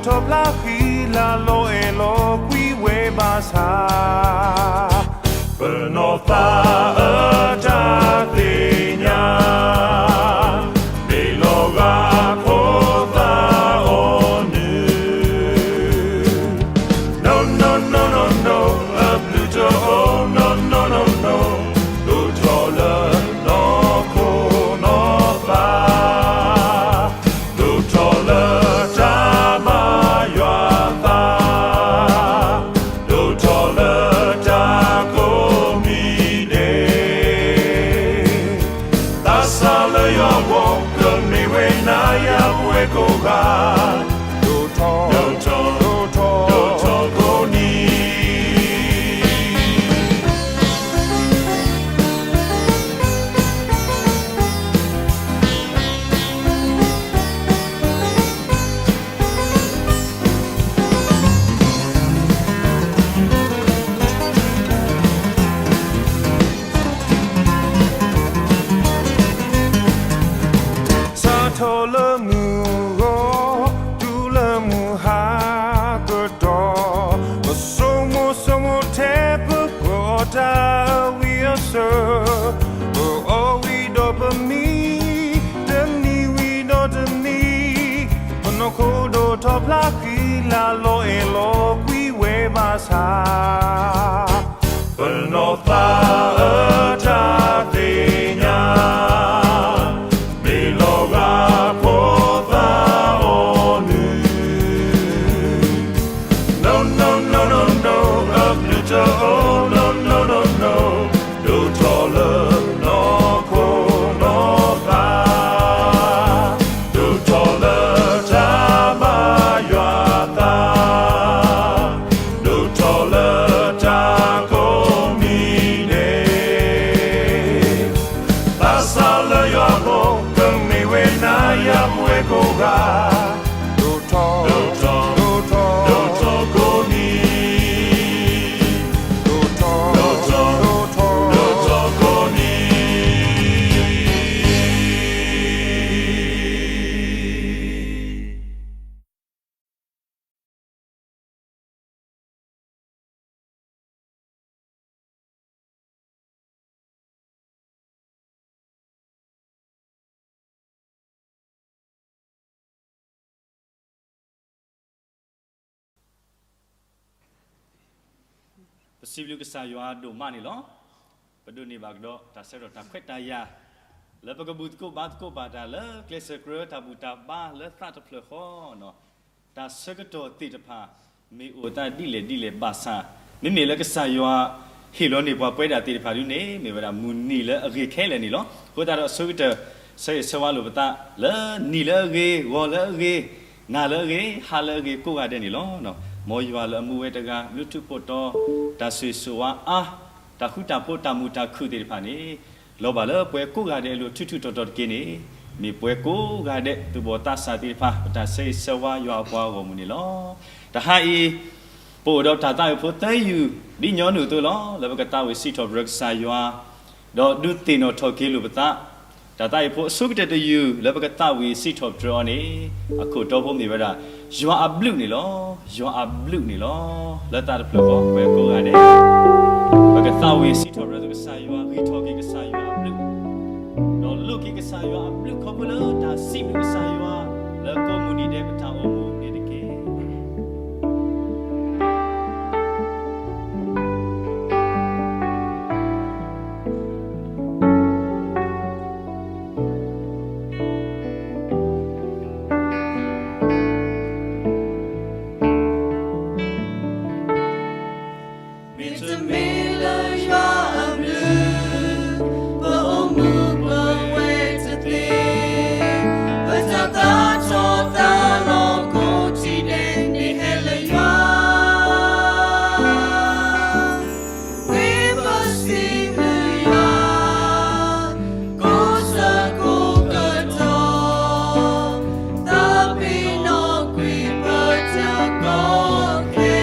ထီၣ်ဖျါဃံလၤလီၤအဲၣ်လီၤကွံဝဲဘၣ်ဆၣ်, ပနီၢ်သးအတၢ်သ့ၣ်ညါ, မ့ၢ်လီၤဂာ်ဖိသၣ်အီၤနုၢ်, no no no no no, အဘျုးတအိၣ် no no no no, ဒိၣ်ထီၣ်လၢနီၢ်ခိနီၢ်သး ဒိၣ်ထီၣ်လၢတၢ်ဘါယွၤသး, ဒိၣ်ထီၣ်လၢတၢ်ကိးမံၤဒဲး, သးစၢ်လၢယွၤအဂီၢ် ကမ့ၢ်ဝဲနၤယၤပဝဲကိးဂၤ, ဒိၣ်ထီၣ်, ဒိၣ်ထီၣ်, ဒိၣ်ထီၣ်ကိးနံၤ စးထီၣ်လၢမုၢ်ဂီၤ တုၤလၢမုၢ်ဟါကတီၢ်, ပဆိကမိၣ်ဆိကမိၣ်ထဲပကအီၣ်တၢ်အဝံအစၢၤ, ပအီၣ်ဝံၤဒီးပမံ, တနံၤဝံၤဒီးတနံၤ, ပနီၢ်ခိဒိၣ်ထီၣ်ဖျါဃံလၤလီၤအဲၣ်လီၤကွံဝဲဘၣ်ဆၣ် ပနီၢ်သးအတၢ်သ့ၣ်ညါ, မ့ၢ်လီၤဂာ်ဖိသၣ်အီၤနုၢ်, no no no no no, အဘျုးတအိၣ် no no no no, ဒိၣ်ထီၣ်လၢနီၢ်ခိနီၢ်သး ဒိၣ်ထီၣ်လၢတၢ်ဘါယွၤသး, ဒိၣ်ထီၣ်လၢတၢ်ကိးမံၤဒဲး, သးစၢ်လၢယွၤအဂီၢ် ကမ့ၢ်ဝဲနၤယၤပဝဲကိးဂၤ, ဒိၣ်ထီၣ်, ဒိၣ်ထီၣ်, ဒိၣ်ထီၣ်ကိးနံၤ, ဒိၣ်ထီၣ်, ဒိၣ်ထီၣ်, ဒိၣ်ထီၣ်ကိးနံၤ. ပစံးဘျုးကစၢ်ယွၤဒိၣ်မးန့ၣ်လီၤ. ပဒိးန့ၢ်ဘၣ်ကဒီးတၢ်ဆၢကတီၢ်တၢ်ခွဲးတၢ်ယာ် လၢပကဘူၣ်သကိးဘါသကိးဘၣ်တၢ်လၢကျဲးစၢးကြၢးတၢ်ဘူၣ်တၢ်ဘါလၢသးတဖျၢၣ်ဃီန့ၣ်, တၢ်ဆၢကတီၢ်သ့ၣ်တဖၣ် မ့ၢ်အိၣ်သးဒ်လဲၣ်ဒ်လဲၣ်ဘၣ်ဆၣ်, မ့မ့ၢ်လၢကစၢ်ယွၤဟ့ၣ်လီၤန့ၢ်ပှၤပဝဲဒၣ်သ့ၣ်တဖၣ်ဒုန့ၣ် မ့ၢ်ဝဲဒၣ်မုၢ်နံၤလၢအဂ့ၤခဲလၢာ်န့ၣ်လီၤ. အဃိသတးဒီးအဆိကတၢၢ် ဆၢဂ့ၤဆၢဝါလိာ်ပသး လၢနံၤလၢအဂ့ၤ, ဂီၤလၢအဂ့ၤ, နၤလၢအဂ့ၤ, ဟါလၢအဂ့ၤ ကိးဂၤဒဲးန့ၣ်လီၤ. မ်ယွၤလၢအမူဝဲတဂၤ ဘျုးထူးဖှိၣ်တီၤ တၢ်ဆိၣ်ဂ့ၤဆိၣ်ဝါအါ, တၢ်ဃူတၢ်ဖိး တၢ်မုာ်တၢ်ခုၣ်သ့ၣ်တဖၣ်န့ၣ် လီၤဘၣ်လၢပှၤကိးဂၤဒဲးအလိၤ ထူးထူးတီၤတီၤတက့ၢ်န့ၣ်, မ့ၢ်ပှၤကိးဂၤဒဲး သူၣ်ဘီၣ်သးစၢ်သ့ၣ်တဖၣ် ပတၢ်ဆၢဂ့ၤဆၢဝါယွၤအပှၤအဂီၢ်မုၢ်န့ၣ်လီၤ. တဟါအံၤ ပအိၣ်ဒီးတၢ်သးဝံၣ်ဖိသၢယုၢ် ဒ်ညီနုၢ်အသိးလီၤ. လၢပကသးဝံၣ်စံးထီၣ်ပတြၢၤကစၢ်ယွၤ ဒီးဒုးသ့ၣ်နီၣ်ထီၣ်က့ၤလိာ်ပသး တၢ်သးဝံၣ်ဖိအဆိကတၢၢ်တယုၢ် လၢပကသးဝံၣ်စံးထီၣ်ပတြၢၤအီၤန့ၣ် အခိၣ်တီဖိမ့ၢ်ဝဲဒၣ် ယွၤအဘျုးန့ၣ်လီၤ. ယွၤအဘျုးန့ၣ်လီၤ. လၢသးတဖျၢၣ်ဃီ ပှၤကိးဂၤဒဲး ပကသးဝံၣ်စံးထီၣ်ပတြၢၤကစၢ်ယွၤ ဂံၢ်ထီၣ်က့ၤကစၢ်ယွၤအဘျုး ဒီးလိးက့ၤကစၢ်ယွၤအဘျုးခီဖျိလၢတၢ်စံးဘျုးကစၢ်ယွၤ လၢကိးမုၢ်နံၤဒဲးပတၢ်အိၣ်မူန့ၣ်တက့ၢ်. မ့တမ့ၢ်လၢယွၤအဘျုး ပအိၣ်မူပဝဲတသ့, ပတၢ်သးထီၣ်သးလီၤကိးထံၣ်ဒဲးန့ၣ်ဟဲလၢယွၤ ဝံပစံးဘျုးယွၤ ကိးဆၢကိးကတီၢ် သးပ့ၤနီၣ်ကွံာ်ပတၢ်ကီခဲ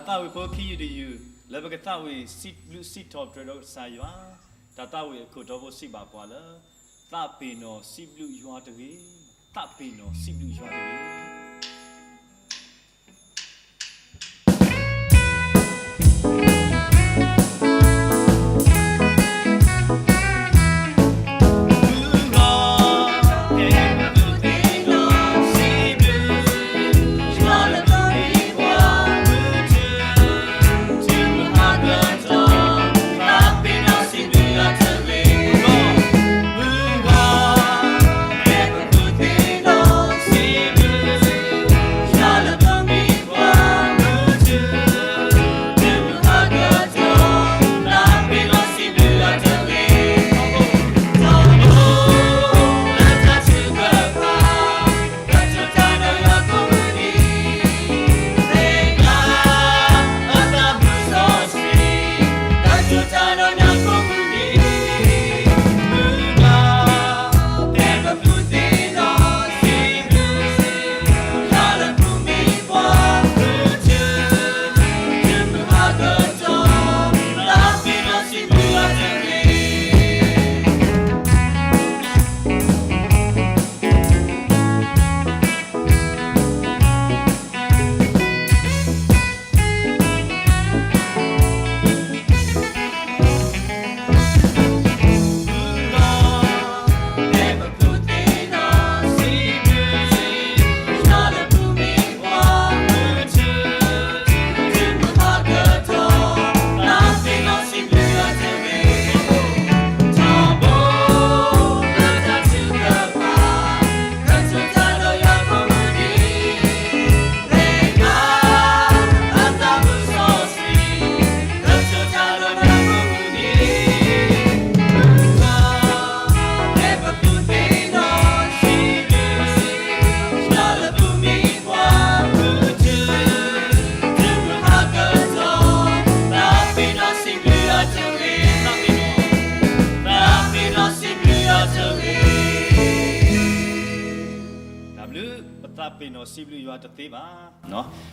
သးဝံၣ်ဖိခံယုၢ်တယုၢ် လၢပကသးဝံၣ်စံးဘျုးစံးထီၣ်ပတြၢၤဒီးကစၢ်ယွၤ, တၢ်သးဝံၣ်အခိၣ်တီဖိစံးဘၣ်ပှၤလၢ သးပ့ၤနီၣ်စံးဘျုးယွၤတဂ့ၤ, သးပ့ၤနီၣ်စံးဘျုးယွၤတဂ့ၤ.တၢ်ဘျုး, ပသးပ့ၤနီၣ်စံးဘျုးယွၤတသ့ဘၣ်.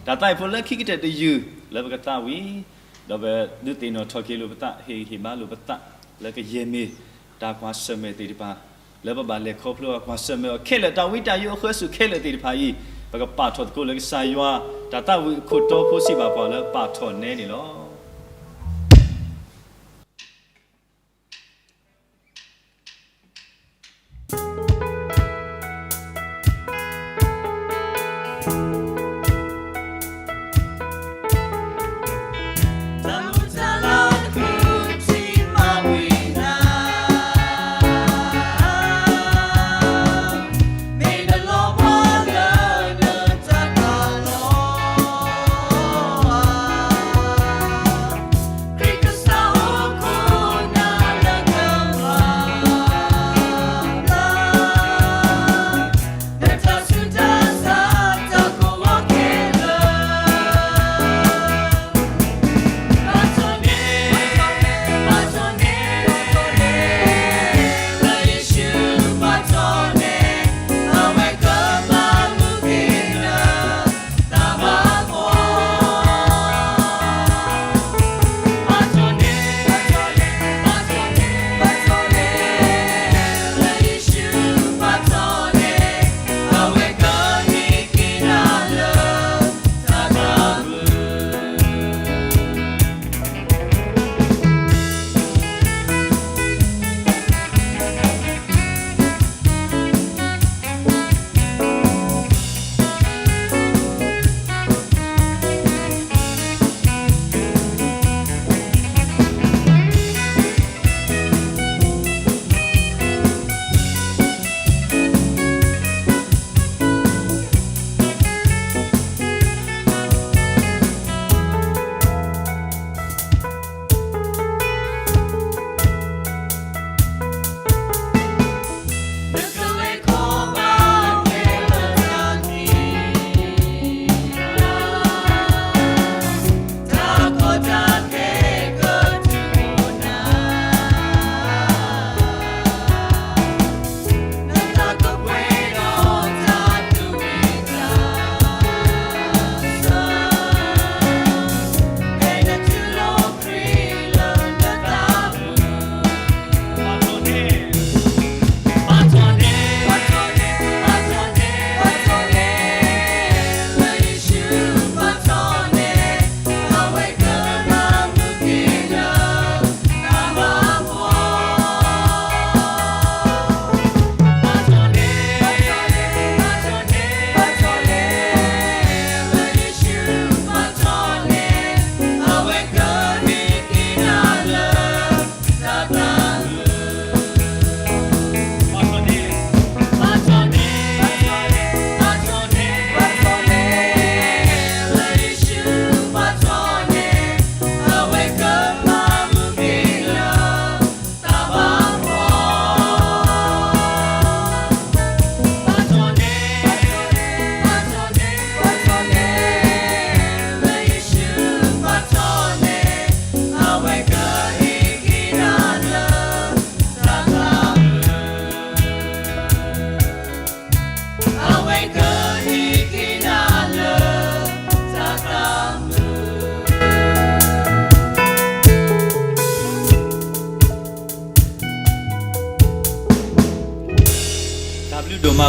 တၢ်သးဝံၣ်ဖိလၢခံကတၢၢ်တယုၢ်လၢပကသးဝံၣ်, ဒီးပဒုးသ့ၣ်နီၣ်ထီၣ်က့ၤလိာ်ပသး, ဟ့ၣ်ဂံၢ်ဟ့ၣ်ဘါလိာ်ပသး, လၢကယဲၢ်မ့ၢ်တၢ်ကွၢ်ဆၢၣ်မဲာ်သ့ၣ်တဖၣ်, လၢပဘၣ်လဲၤခီဖျိအကွၢ်ဆၢၣ်မဲာ်အီၤခဲလၢာ်, တၢ်ဝံတၢ်ယိးအဃၢၤဆူၣ်ခဲလၢာ်သ့ၣ်တဖၣ်အံၤ, ပကပာ်ထီၣ်သကိးလၢကစၢ်ယွၤ, တၢ်သးဝံၣ်အခိၣ်တီဖိစံးဘၣ်ပှၤလၢပာ်ထီၣ်နဲန့ၣ်လီၤ.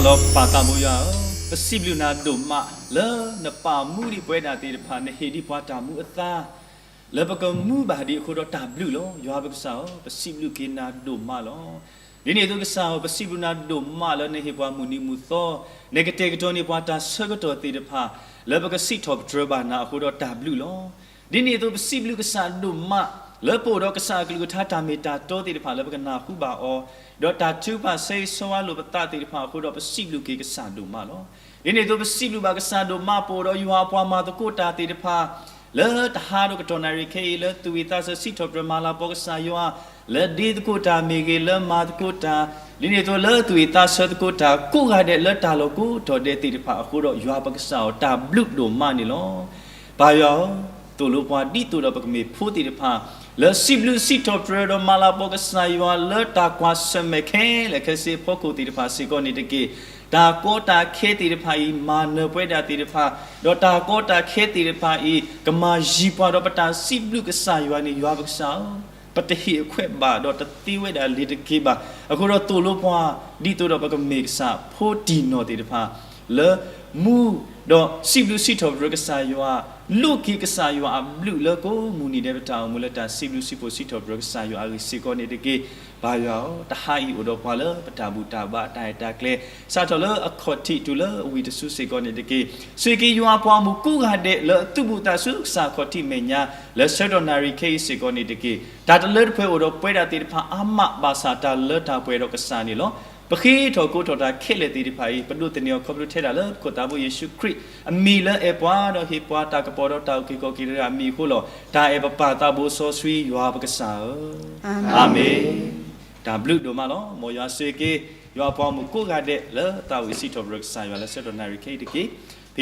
လီၤ ပၢ်သးဘိယွၤဧၢ, ပစံးဘျုးနၤဒိၣ်မး လၢနပာ်မူဒံးပဝဲဒၣ်သ့ၣ်တဖၣ် နဟ့ၣ်ဒံးပှၤတၢ်မူအသါ လၢပကမူဘၣ်ဒံးအဃိဒီးတၢ်ဘျုးလီၤ. ယွၤပကစၢ်ဧၢ, ပစံးဘျုးက့ၤနၤဒိၣ်မးလီၤ. ဒ်န့ၣ်အသိးကစၢ်ဧၢ, ပစံးဘျုးနၤဒိၣ်မးလၢနဟ့ၣ်ပှၤမုၢ်နံၤမုၢ်သီ, နကတဲာ်ကတီၤန့ၢ်ပှၤတၢ်ဆၢကတီၢ်သ့ၣ်တဖၣ် လၢပကစံးထီၣ်ပတြၢၤဘၣ်နၤအဃိဒီးတၢ်ဘျုးလီၤ. ဒ်န့ၣ်အသိးပစံးဘျုးကစၢ်ဒိၣ်မး လၢပအိၣ်ဒီးကစၢ်အကလုၢ်ကထါတၢ်မ့ၢ်တၢ်တီသ့ၣ်တဖၣ်လၢပကနၢ်ဟူဘၣ်အီၤ, ဒီးတၢ်ထုကဖၣ်ဆၢဂ့ၤဆၢဝါလိာ်ပသးသ့ၣ်တဖၣ်အဃိဒီးပစံးဘျုးက့ၤကစၢ်ဒိၣ်မးလီၤ. ဒ်န့ၣ်အသိးပစံးဘျုးဘၣ်ကစၢ်ဒိၣ်မး ပအိၣ်ဒီးယွၤအပှၤမၤသကိးတၢ်သ့ၣ်တဖၣ် လၢတဟါဒီးကတီၢ်နၣ်ရံၣ်ခဲအံၤ လၢသူၣ်ဝံၣ်သးဆၢစံးထီၣ်ပတြၢၤမၤလၤကပီၤကစၢ်ယွၤ လၢဒ့သကိးတၢ်မ့ၢ်ဂ့ၤ လၢမၤသကိးတၢ်, ဒ်န့ၣ်အသိးလၢသူၣ်ဝံၣ်သးဆၢသကိးတၢ်ကိးဂၤဒဲးလၢတၢ်လီၢ်ကိးတီၢ်ဒဲးသ့ၣ်တဖၣ်အဃိဒီး ယွၤပကစၢ်အီၤတၢ်ဘျုးဒိၣ်မးန့ၣ်လီၤ. ပၢ်ယွၤဧၢ, သိၣ်လိပှၤဒ်သိးဒီးပကမ့ၢ်ဖိသ့ၣ်တဖၣ် လၢစံးဘျုးစံးထီၣ်ပတြၢၤဒီးမၤလၤကပီၤကစၢ်ယွၤ လၢတၢ်ကွၢ်ဆၢၣ်မဲာ်ခဲလၢာ်ခဲဆ့အဖီခိၣ်သ့ၣ်တဖၣ်စ့ၢ်ကီးန့ၣ်တက့ၢ်. တၢ်ကီတၢ်ခဲသ့ၣ်တဖၣ်အံၤ မၤနၢၤပဝဲဒၣ်သ့ၣ်တဖၣ်, ဒီးတၢ်ကီတၢ်ခဲသ့ၣ်တဖၣ်အံၤ ကမၤယံၤပှၤဒီးပတၢ်စံးဘျုးကစၢ်ယွၤန့ၣ် ယွၤပကစၢ်ဧၢ, ပတဟ့ၣ်အခွဲးဘၣ်ဒီးတသ့ဝဲဒၣ်လၢၤတက့ၢ်ဘၣ်. အဃိဒီးသိၣ်လိပှၤ ဒ်သိးဒီးပကမ့ၢ်ကစၢ်ဖိတံၢ်နီၢ်သ့ၣ်တဖၣ် လၢမူ ဒီးစံးဘျုးစံးထီၣ်ပတြၢၤကစၢ်ယွၤ, လိးက့ၤကစၢ်ယွၤအဘျုးလၢကိးမုၢ်နံၤဒဲး ပတၢ်အိၣ်မူလၢတၢ်စံးဘျုးစံးဖှိၣ်စံးထီၣ်ပတြၢၤကစၢ်ယွၤအဂ့ၢ်စ့ၢ်ကီးန့ၣ်တက့ၢ်. ပၢ်ယွၤဧၢ, တဟါအံၤအိၣ်ဒီးပှၤလၢပတၢ်ဘူၣ်တၢ်ဘါတၢ်အဲၣ်တၢ်ကျဲ စးထီၣ်လၢအခီၣ်ထံးတုၤလၢအဝံၣ်တစုစ့ၢ်ကီးန့ၣ်တက့ၢ်. စံးက့ၤယွၤအပှၤမုၣ်ကိးဂၤဒဲးလၢအသူၣ်ဘူၣ်သးစူၤကစၢ်အခီၣ်ထံးမဲာ်ညါ လၢဆၢကတီၢ်နၣ်ရံၣ်ခဲအံၤစ့ၢ်ကီးန့ၣ်တက့ၢ်. တၢ်တလၢတပှဲၤအိၣ်ဒီးပဝဲဒၣ်သ့ၣ်တဖၣ်အါမး ဘၣ်ဆၣ်တၢ်လၢတၢ်ပှဲၤဒီးကစၢ်န့ၣ်လီၤ. ပဃ့ထီၣ်ကိးထီၣ်တၢ်ခဲလၢာ်သ့ၣ်တဖၣ်အံၤ ပဒိးသန့ၤအီၤခီဖျိထဲဒၣ်လၢပခိၣ်သးဘိယ့ၣ်ၡူးခရံာ်အမံၤလၢအဲၣ်ပှၤ ဒီးဟ့ၣ်ပှၤတၢ်ကပီၤဒီးတၢ်အုၣ်က့ၤခီၣ်က့ၤတဂၤအမံၤအဃိလီၤ. တၢ်အဲၣ်ပပၢ်သးဘိစီဆှံယွၤပကစၢ်ဧၢ, အၤမ့ၣ်. တၢ်ဘျုးဒိၣ်မးလီၤ. မ်ယွၤဆိၣ်ဂ့ၤက့ၤ ယွၤအပှၤမုၣ်ကိးဂၤဒဲးလၢသးဝံၣ်စံးထီၣ်ပတြၢၤကစၢ်ယွၤလၢဆၢကတီၢ်နၣ်ရံၣ်ခဲအံၤတ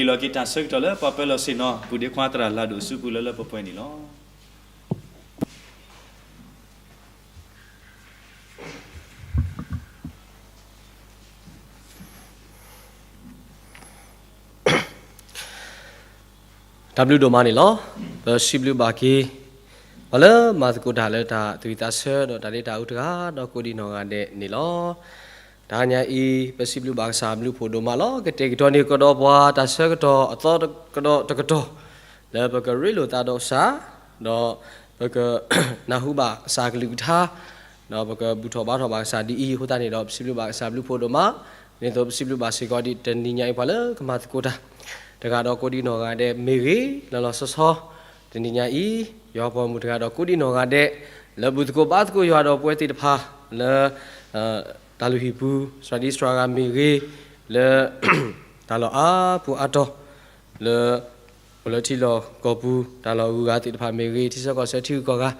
က့ၢ်. ပဟ့ၣ်လီၤက့ၤတၢ်ဆၢကတီၢ်လၢပှၤပၢၤလီၢ်ဆ့ၣ်နီၤ ဘူၣ်ဒ့ခွါသရၣ်လၤဒိၣ်အစုပူၤလၢလၢပှဲၤပှဲၤန့ၣ်လီၤ. တၢ်ဘျုးဒိၣ်မးန့ၣ်လီၤ. ပစံးဘျုးဘၣ်က့ၤ ပှၤလၢမၤသကိးတၢ်လၢတၢ်သူၣ်ဝံၣ်သးဆၢဒီးတၢ်ဒ့တၢ်အူတဂၤဒီးကိးဒံးနီၢ်ဂၤဒဲးန့ၣ်လီၤ. တဟါညါအံၤ ပစံးဘျုးဘၣ်ကစၢ်ဘျုးဖှိၣ်ဒိၣ်မးလီၤ. ကတဲာ်ကတီၤန့ၢ်ကဒီးပှၤတၢ်ဆၢကတီၢ်အသီတကဒီးတကတီၢ် လၢပကရ့လိာ်သးဒီးကစၢ် ဒီးပကနၢ်ဟူဘၣ်ကစၢ်ကလုၢ်ကထါ ဒီးပကဘူၣ်ထီၣ်ဘါထီၣ်ဘၣ်ကစၢ်ဒ်အံၤအဃိသတးန့ၣ်ဒီး ပစံးဘျုးဘၣ်ကစၢ်ဘျုးဖှိၣ်ဒိၣ်မး. ဒ်သိးပစံးဘျုးဘၣ်စ့ၢ်ကီးဒ်တနံၤညါအံၤ ပှၤလၢကမၤသကိးတၢ် တဂၤဒီးကိးဒံးနီၢ်ဂၤဒဲးမ့ၢ်ဂ့ၤ လီၤလီၤဆီဆီ တနံၤညါအံၤ ယွၤပှၤမုၣ်တဂၤဒီးကိးဒံးနီၢ်ဂၤဒဲး လၢဘူၣ်သကိးဘါသကိးယွၤဒီးပဝဲသ့ၣ်တဖၣ် လၢ တၢ်လုၢ်ဟံၣ်ပူၤ စှၤဒံစှၤဂၤမ့ၢ်ဂ့ၤ လၢ တၢ်လီၢ်အါပူၤအါတီၤ လၢ အိၣ်လၢထံလီၢ်ကီၢ်ပူၤ တၢ်လီၢ်အဂုၤအဂၤသ့ၣ်တဖၣ်မ့ၢ်ဂ့ၤ ထံဆၢကီၢ်ဆၢထံဂုၤကီၢ်ဂၤ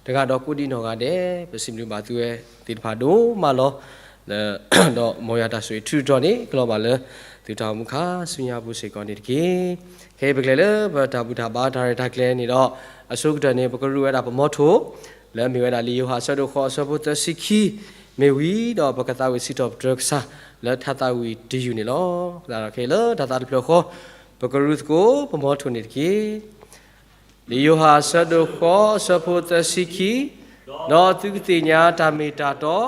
တဂၤဒီးကိးဒံးနီၢ်ဂၤဒဲး ပစံးဘျုးဘၣ်သုဝဲသ့ၣ်တဖၣ်ဒိၣ်မးလီၤ. ဒီးမ်ယွၤတၢ်ဆိၣ်ဂ့ၤထုးထီၣ်န့ၣ် ကလီၤဘၣ်လၢ သုတၢ်အိၣ်မူခါဆူညါအပူၤစ့ၢ်ကီးန့ၣ်တက့ၢ်. ခဲအံၤပကလဲၤလၢပတၢ်ဘူၣ်တၢ်ဘါတၢ်ရဲၣ်တၢ်ကျဲၤန့ၣ်ဒီး အဆိကတၢၢ်န့ၣ် ပကရူၢ်ဝဲဒၣ်ပမီထိၣ် လၢအမ့ၢ်ဝဲဒၣ်လံာ်ယိၤဟၣ်အဆၢဒိၣ်ဃိးအဆၢဖိသၢဆံခံ မ့ၢ်ဝံၤဒီး ပကသးဝံၣ်စံးထီၣ်ပတြၢၤကစၢ် လၢထါသးဝံၣ်တယုၢ်န့ၣ်လီၤ. သတးဒီးခဲအံၤလၢတၢ်သးတဖျၢၣ်ဃီ ပကရူၢ်သကိးပမီထိၣ်န့ၣ်တက့ၢ်. လံာ်ယိၤဟၣ်အဆၢဒိၣ်ဃိးအဆၢဖိသၢဆံခံ, ဒီးသုကသ့ၣ်ညါတၢ်မ့ၢ်တၢ်တီ,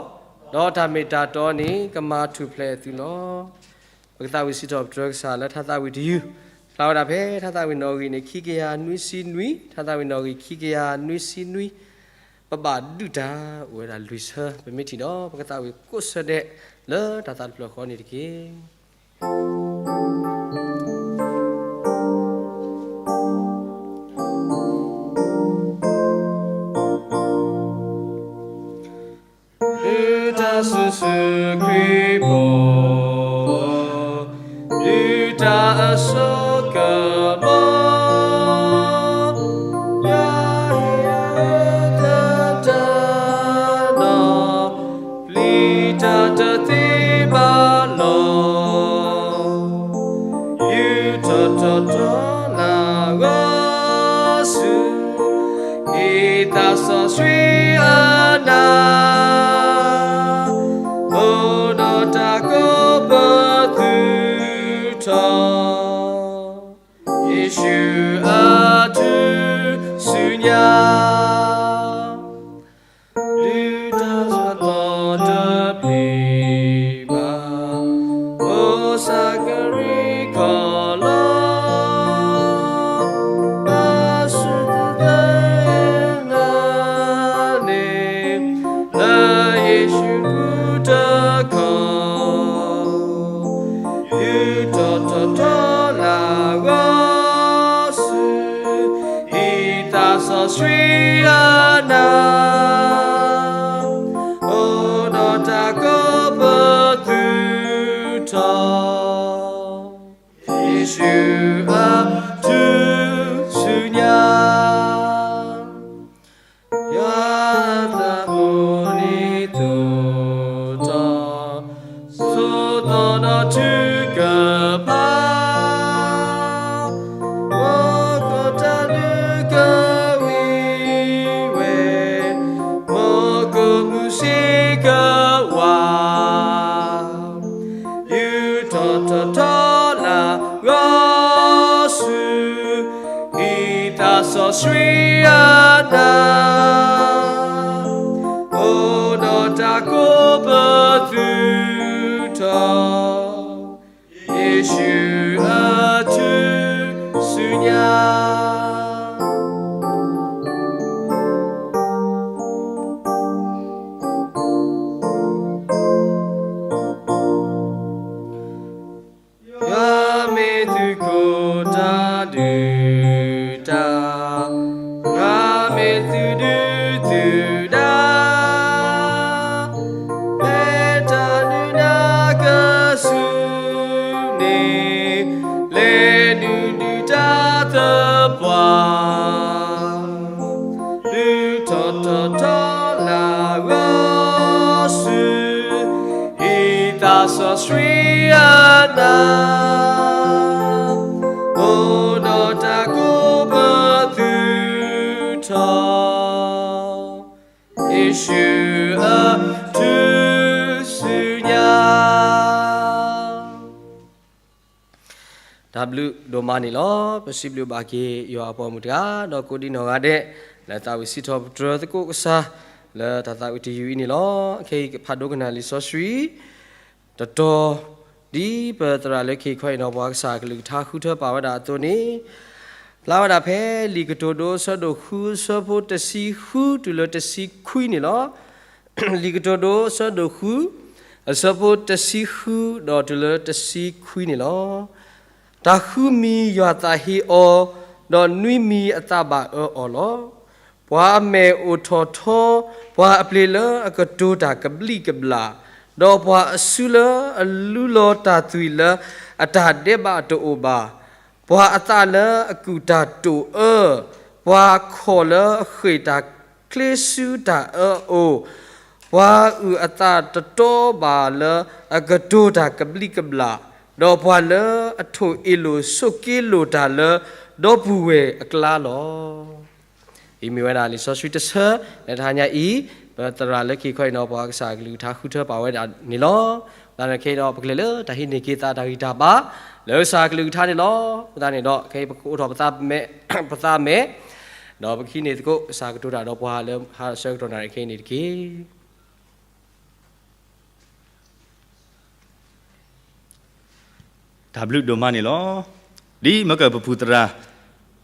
ဒီးတၢ်မ့ၢ်တၢ်တီန့ၣ် ကမၤထူၣ်ဖျဲးသုလီၤ. ပကသးဝံၣ်စံးထီၣ်ပတြၢၤကစၢ်လၢထါသးဝံၣ်တယုၢ်, ဖျါဝဲဒၣ်ဖဲထါသးဝံၣ်နီၣ်ဂံၢ်န့ၣ် ခံကယၤနွံဆံနွံ, ထါသးဝံၣ်နီၣ်ဂံၢ်ခံကယၤနွံဆံနွံ, ပဘၣ်ဒုးတၢ်အိၣ်ဝဲဒၣ်လွံၢ်ဆၢ, ပမ့ၢ်ထံၣ်ဒီး ပကသးဝံၣ်ကိးဆၢဒဲးလၢတၢ်သးတဖျၢၣ်ဃီန့ၣ်တက့ၢ်. ဒုးတၢ်စုဆူၣ်ခရံာ်ဖိ, ဒုးတၢ်အစိကမီၤ, ယွၤဟ့ၣ်ယၤတၢ်နီၤ, ပျံၤတၢ်တသ့ဘၣ်လီၤ. ယူၢ်ထီၣ်ထီထီၣ်လၢဂီၤဆူ ဟ့ၣ်သးစီဆှံအနၢ်, အိၣ်ဒီးတၢ်ကိးပသူထီၣ်, ယ့ၣ်ၡူးအထူၣ်စုညါ, ဒုးတၢ်သီတပျံၤဘၣ်, ယ့ၣ်ၡူးအထူၣ်စုညါ, ယသးအိၣ်န့ၢ်သိးထီၣ် ဆိးသီဒီးထုကဖၣ်, မ်ကီၢ်တၢ်ဒုးကဝံၤဝဲ, မ်ကီၢ်မုၢ်ဆ့ကဝး, ယူးထီၣ်ထီၣ်ထီလၢဂီၤဆူ ဟံးသးစီဆှံအနၢ်, အိၣ်ဒီးတၢ်ကိးပသူထီၣ်, ယ့ၣ်ၡူးအထူၣ်စုညါ. ယွၤမ့ၢ်သုးခိၣ်တၢ်ဒုးတၢ်, ယွၤမ့ၢ်သုးဒုးသုးဒါ, ဖဲတၢ်ဒုးနၢ်ကစူၤန့ၣ်, လဲၤနုာ်ဒုးတၢ်သပှၢ် ယူးထီၣ်ထီၣ်ထီလၢဂီၤဆူ ဟံးသးစီဆှံအနၢ်, အိၣ်ဒီးတၢ်ကိးပသူထီၣ်, ယ့ၣ်ၡူးအထူၣ်စုညါ. တၢ်ဘျုးဒိၣ်မးန့ၣ်လီၤ. ပစံးဘျုးဘၣ်က့ၤယွၤအပိာ်မုၣ်တဂၤ ဒီးကိးဒံနီၢ်ဂၤဒဲး လၢသးဝံၣ်စံးထီၣ်ပတြၢၤသကိးကစၢ် လၢတၢ်သးဝံၣ်တယုၢ်အံၤန့ၣ်လီၤ. ခဲအံၤကဖးဒိကနၣ်လံာ်စီဆှံ တတီၤ ဒ်ပသရၣ်လၢခံခီအံၤနီၤ ပှၤကစၢ်အကလုၢ်ကထါဃုထၢပာ်ဝဲဒၣ်အသိးန့ၣ် ဖျါဝဲဒၣ်ဖဲလံာ်ကတိၤဒိအဆၢဒိၣ်ဃု အဆၢဖိတဆံဃုတုၤလၢတဆံခွံန့ၣ်လီၤ. လံာ်ကတိၤဒိအဆၢဒိၣ်ဃု အဆၢဖိတဆံဃုဒီးတုၤလၢတဆံခွံန့ၣ်လီၤ. တၢ်ဃုမံၤယွၤသးဟ့အီၤ, ဒီးနွံမံၤအသးဘၣ်အၢအီၤလီၤ. ပှၤအမဲာ်အိုထီၣ်ထီ, ပှၤအပျ့ၤလၢအကတိၤတၢ်ကဘျံးကဘျၣ်, ဒီးပှၤအစုလၢအလူလီၤတၢ်သွံၣ်လၢအတၢ်ဒဲးဘးတအိၣ်ဘၣ်, ပှၤအသးလၢအကူၣ်တၢ်တိာ်အၢ, ပှၤခီၣ်လၢအဃ့ၢ်တၢ်ချ့ဆူတၢ်အၢအအိၣ်, ပှၤအုၣ်အသးတတီဘၣ်လၢအကတိၤတၢ်ကဘျံးကဘျၣ်, ဒီးပှၤလၢအထိၣ်အ့ၣ်လိာ်ဆိးက့လိာ်တၢ်လၢဒီပုၢ်ဝဲၢ်အကျါလီၤ. အံၤမ့ၢ်ဝဲဒၣ်လံာ်စီဆှံတဆၢ လၢတဟါညါအံၤ ပသရၣ်လၢခံခီအံၤနီၤ ပှၤကစၢ်အကလုၢ်ကထါဃုထၢပာ်ဝဲဒၣ်န့ၣ်လီၤ. သနာ်က့ဒီး ပကလဲၤလၢတၢ်ဟံးန့ၢ်က့ၤသးတၢ်ဂံၢ်တၢ်ဘါ လၢကစၢ်အကလုၢ်ကထါန့ၣ်လီၤ. သတးန့ၣ်ဒီး ခဲအံၤပကအိးထီၣ်ပသးမဲာ်, ပသးမဲာ်, ဒီးပကဟံးန့ၢ်သကိးကစၢ်ကတိၤတၢ်ဒီးပှၤလၢဟါအဆၢကတီၢ်နၣ်ရံၣ်ခဲအံၤန့ၣ်တက့ၢ်. တၢ်ဘျုးဒိၣ်မးန့ၣ်လီၤ. ဒ်မကၢၢ်ပပူၤသရၣ်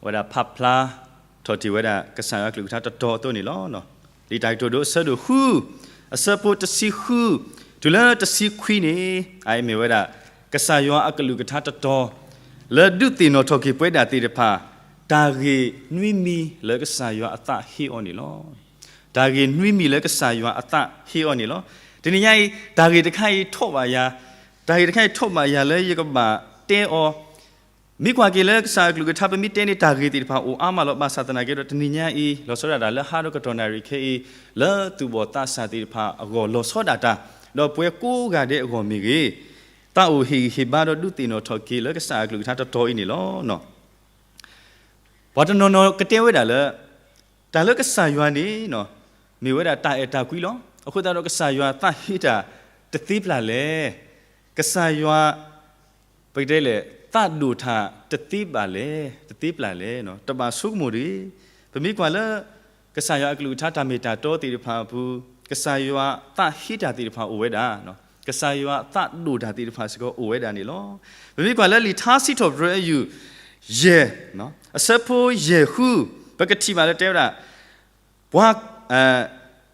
ဝဲဒၣ်ဖးဖျါထီၣ်တ့ၢ်ဝဲဒၣ် ကစၢ်ယွၤအကလုၢ်ကထါတတီၤအသိးန့ၣ်လီၤ. လံာ်တၢ်ကတိၤဒိအဆၢဒိၣ်ဃု အဆၢဖိတဆံဃု တုၤလၢတဆံခွံန့ၣ် အအံၤမ့ၢ်ဝဲဒၣ် ကစၢ်ယွၤအကလုၢ်ကထါတတီၤ လၢဒုးသ့ၣ်နီၣ်ထီၣ်က့ၤပဝဲဒၣ်သ့ၣ်တဖၣ် တၢ်ဂ့ၢ်နွံမံၤလၢကစၢ်ယွၤအသးဟ့အီၤန့ၣ်လီၤ. တၢ်ဂ့ၢ်နွံမံၤလၢကစၢ်ယွၤအသးဟ့အီၤန့ၣ်လီၤ. တနံၤညါအံၤ တၢ်ဂ့ၢ်တခါအံၤထိးဘၣ်ယၤ, တၢ်ဂ့ၢ်တခါအံၤထိးဘၣ်ယၤလၢယကဘၣ်တဲအီၤ, မ့ၢ်ကွၢ်က့ၤလၢကစၢ်အကလုၢ်ကထါ ပမ့ၢ်တဲန့ၣ် တၢ်ဂ့ၢ်သ့ၣ်တဖၣ်အိၣ်အါမးလီၤ. ဘၣ်ဆၣ်သနာ်က့ဒီးတနံၤညါအံၤ လီၤဆီဒၣ်တၢ်လၢဟါဒီးကတီၢ်နၣ်ရံၣ်ခဲအံၤ လၢသူၣ်ဘီၣ်သးစၢ်သ့ၣ်တဖၣ်အဂီၢ် လီၤဆီဒၣ်တၢ်, ဒီးပဝဲကိးဂၤဒဲးအဂီၢ်မ့ၢ်ဂ့ၤ, သးအိၣ်ဟ့ၣ်ဂံၢ်ဟ့ၣ်ဘါဒီးဒုးသ့ၣ်နီၣ်ထီၣ်က့ၤလၢကစၢ်အကလုၢ်ကထါတတီၤအံၤန့ၣ်လီၤ. ပှၤတနီၤနီၤကတဲဝဲဒၣ်လၢ တၢ်လၢကစၢ်ယွၤန့ၣ် မ့ၢ်ဝဲဒၣ်တၢ်အဲၣ်တၢ်ကွံလီၤ. အဃိသတးဒီးကစၢ်ယွၤသးဟ့တၢ်တသ့ပျၢ်လဲၣ်. ကစၢ်ယွၤ ပကတဲလဲၣ် သးဒိၣ်တၢ်တသ့ဘၣ်လဲၣ်, တသ့ပျၢ်လဲၣ်, တဘၣ်ဆိကမိၣ်တဂ့ၤ. ပမ့ၢ်ကွၢ်လၢ ကစၢ်ယွၤအကလုၢ်ကထါတၢ်မ့ၢ်တၢ်တီသ့ၣ်တဖၣ်အပူၤ ကစၢ်ယွၤသးဟ့တၢ်သ့ၣ်တဖၣ်အိၣ်ဝဲဒၣ်, ကစၢ်ယွၤသးဒိၣ်တၢ်သ့ၣ်တဖၣ်စ့ၢ်ကီးအိၣ်ဝဲဒၣ်န့ၣ်လီၤ. ပမ့ၢ်ကွၢ်လၢလံာ်ထါစံးထီၣ်ပတြၢၤအယုၢ် ယဲၢ် အဆၢဖိယဲၢ်ဃု ပကထံၣ်ဘၣ်လၢတဲဝဲဒၣ် ပှၤ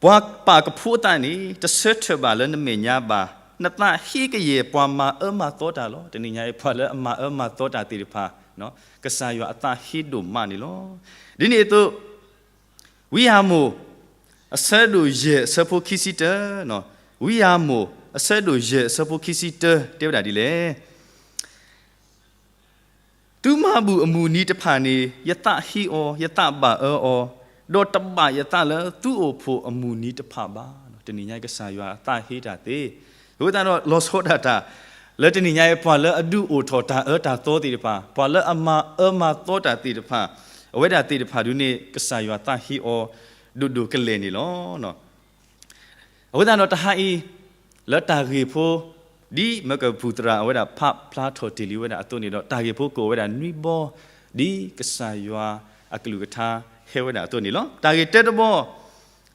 ပှၤပာ်ကဖိအသးန့ၣ် တဆၢထၢၣ်ဘၣ်လၢနမဲာ်ညါဘၣ်. နသးဟ့ကယဲၢ်ပှၤမၤအၢမၤသီတၢ်လီၤ. တနံၤညါအံၤ ပှၤလၢအမၤအၢမၤသီတၢ်သ့ၣ်တဖၣ် ကစၢ်ယွၤအသးဟ့ဒိၣ်မးန့ၣ်လီၤ. ဒ်န့ၣ်အသိး ဝံယၢ်မိၢ် အဆၢဒိၣ်ယဲၢ်အဆၢဖိခံဆံတၢ, ဝံယၢ်မိၢ် အဆၢဒိၣ်ယဲၢ်အဆၢဖိခံဆံတၢ တဲဝဲဒၣ်ဒ်လဲၣ်. သုမၤဘူၣ်အမုၢ်နံၤတဖၣ်န့ၣ် ယသးဟ့အီၤ, ယသးဘၣ်အၢအီၤ, ဒီးတဘၣ်ယသးလၢသုအိၣ်ဖှိၣ်အမုၢ်နံၤတဖၣ်ဘၣ်. တနံၤညါအံၤကစၢ်ယွၤအသးဟ့တၢ်သ့. အဃိသတးဒီးလီၤဆီဒၣ်တၢ် လၢတနံၤညါအံၤ ပှၤလၢအဒုးအိၣ်ထီၣ်တၢ်အၢတၢ်သီသ့ၣ်တဖၣ်, ပှၤလၢအမၤအၢမၤသီတၢ်သ့ၣ်တဖၣ်, အဝဲဒၣ်သ့ၣ်တဖၣ်ဒုန့ၣ် ကစၢ်ယွၤသးဟ့အီၤဒိၣ်ဒိၣ်ကလဲာ်န့ၣ်လီၤ. အဃိသတးဒီးတဟါအံၤ လၢတၢ်ဂ့ၢ်ဖိ ဒ်မၢကပူၤသရၣ်အဝဲဒၣ်ဖးဖျါထီၣ်တ့ၢ်လံဝဲဒၣ်အသိးန့ၣ်ဒီး တၢ်ဂ့ၢ်ဖိကအိၣ်ဝဲဒၣ်နွံဘီ ဒ်ကစၢ်ယွၤအကလုၢ်ကထါဟဲဝဲဒၣ်အသိးန့ၣ်လီၤ. တၢ်ဂ့ၢ်တၢတဘီ